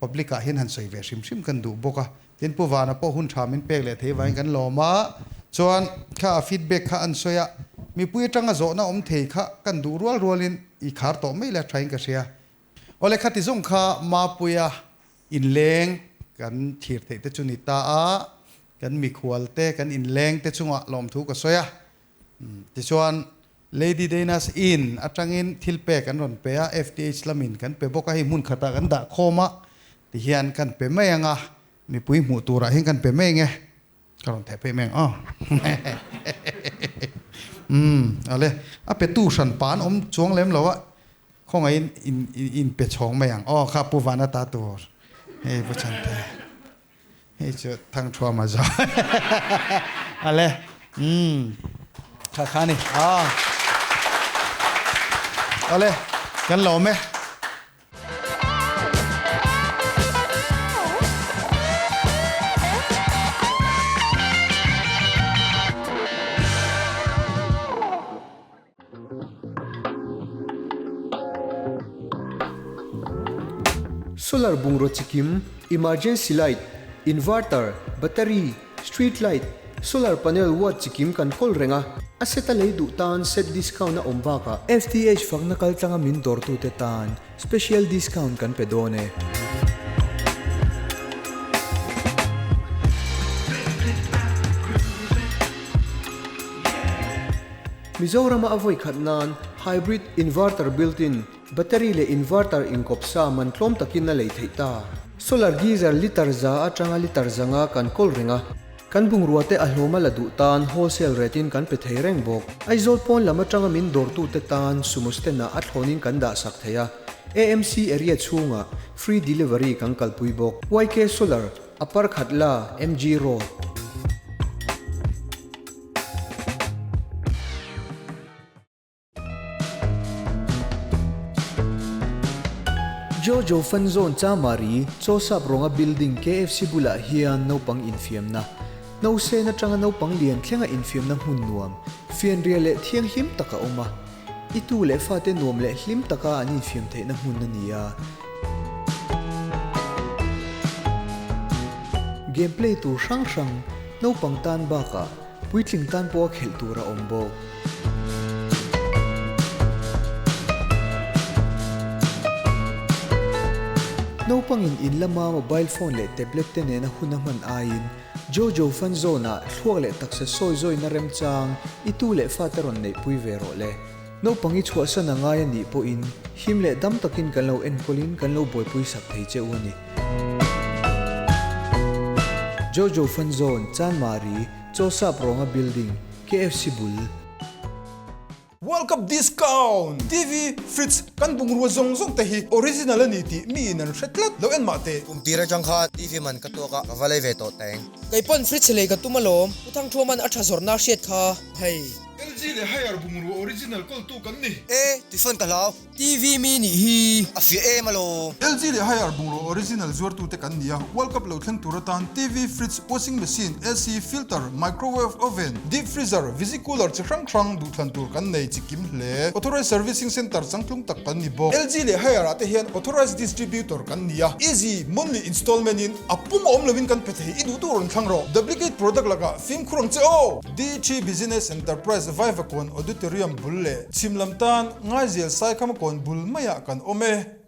public ah hian han sawi ve hrim hrim kan duh bawk a. Tin Pu Vana pawh hun tha min pek leh thei vangin kan lawm a, chuan kha a feedback kha an sawi a, mipui atanga zawhna awm thei kha kan duh rual rualin i khar tawh mai la thain ka hria. Awle khati zawng kha Mapuia inleng kan thlir theih te chu ni ta a, kan mikhual te kan inleng te chungah lawmthu ka sawi a. Tichuan Lady Dana's Inn atangin thil pek an rawn pe a, FTH lamin kan pe bawk a, hei hmun khatah kan dah khawm a, tihian kan pe mai ang a, mipui hmuh turah hian kan pe mai ang e, ka rawn theh phei mai ang aw. Umm ale, a petu hran pa an awm chuang lem lo a, khawngaihin in in pe chhawng mai ang aw, kha Pu Vana ta tur, hei Pu Chhante. Hei chu thang thuam a zo. Ale. Umm. Kha kha ni. Ah. Ale. Kan lawm e. Solar bungraw chikim, emergency light, inverter, battery, street light, solar panel watt chikim kan kawl reng a, a set a lei duh tan set discount a awm bakah FTH fakna kaltlanga min dawrtute tan special discount kan pe dawn e. Mizorama a vawi khat nan hybrid inverter built-in, battery leh inverter inkawp sa man tlawm takin a lei theih ta. Solar geyser litre za atanga litre zanga kan kawl reng a, kan bungrua te a hlawm a la duh tan wholesale rate in kan pe thei reng bawk. Aizawl pawn lam atanga min dawrtute tan sumo stand ah a thlawnin kan dah sak thei a, AMC area chhungah free delivery kan kalpui bawk. YK Solar, Upper Khatla, MG Road. Jojo Fun Zone Chamari, Chawsap rawnga building KFC bulah hian naupang infiamna, Nausen atanga naupang lian thlenga infiamna hmun nuam, fianrial leh thianghlim tak a awm a. I tu leh fate nuam leh hlim taka an infiam theihna hmun a ni a. Game play tur hrang hrang, naupang tan bakah Puitling tan pawh a khelh tur a awm bawk. Naupangin in lama mobile phone leh tablet te nena hun a hman aiin Jojo Fun Zone ah thluak leh taksa sawi zawina remchang i tu leh fate rawn neihpui ve rawh le. Naupang i chhuahsan a ngai a nih pawhin him leh dam takin kan lo enkawlin kan lo buaipui sak thei che u a ni. Jojo Fun Zone, Chanmari, Chawsap Rawnga Building, KFC bul. World Cup discount! TV, fridge, kan bungrua zawng zawng te hi original a ni tih mi in an hre tlat lo en mah teh. Kum tir atang khan TV man ka tuak a, ka va lei ve tawh teng. Kei pawn fridge lei ka tum alawm, Pu Thangthuaman a tha zawrhna a hriat kha, hei. LG leh Haier bungrua original kawltu kan ni. E, tihsawn ka hlau. TV mi nih hi a fiah em alawm. LG leh Haier bungraw original zuartute kan ni a, World Cup lo thleng tur atan TV, fridge, washing machine, AC, filter, microwave oven, deep freezer, visi cooler chi hrang hrang duhthlan tur kan nei chi kim hle. Authorized Servicing Centre changtlung tak kan ni bawk. LG leh Haier ah te hian Authorized Distributor kan ni a, easy monthly installment in a pum awm lovin kan pe thei, i duh tur rawn thlang rawh. Duplicate product lakah fimkhur ang che aw! DT Business Enterprise Vaivakawn Auditorium bul leh chhim lam tan Ngaizel Saikhama kawn bul maiah kan awm e.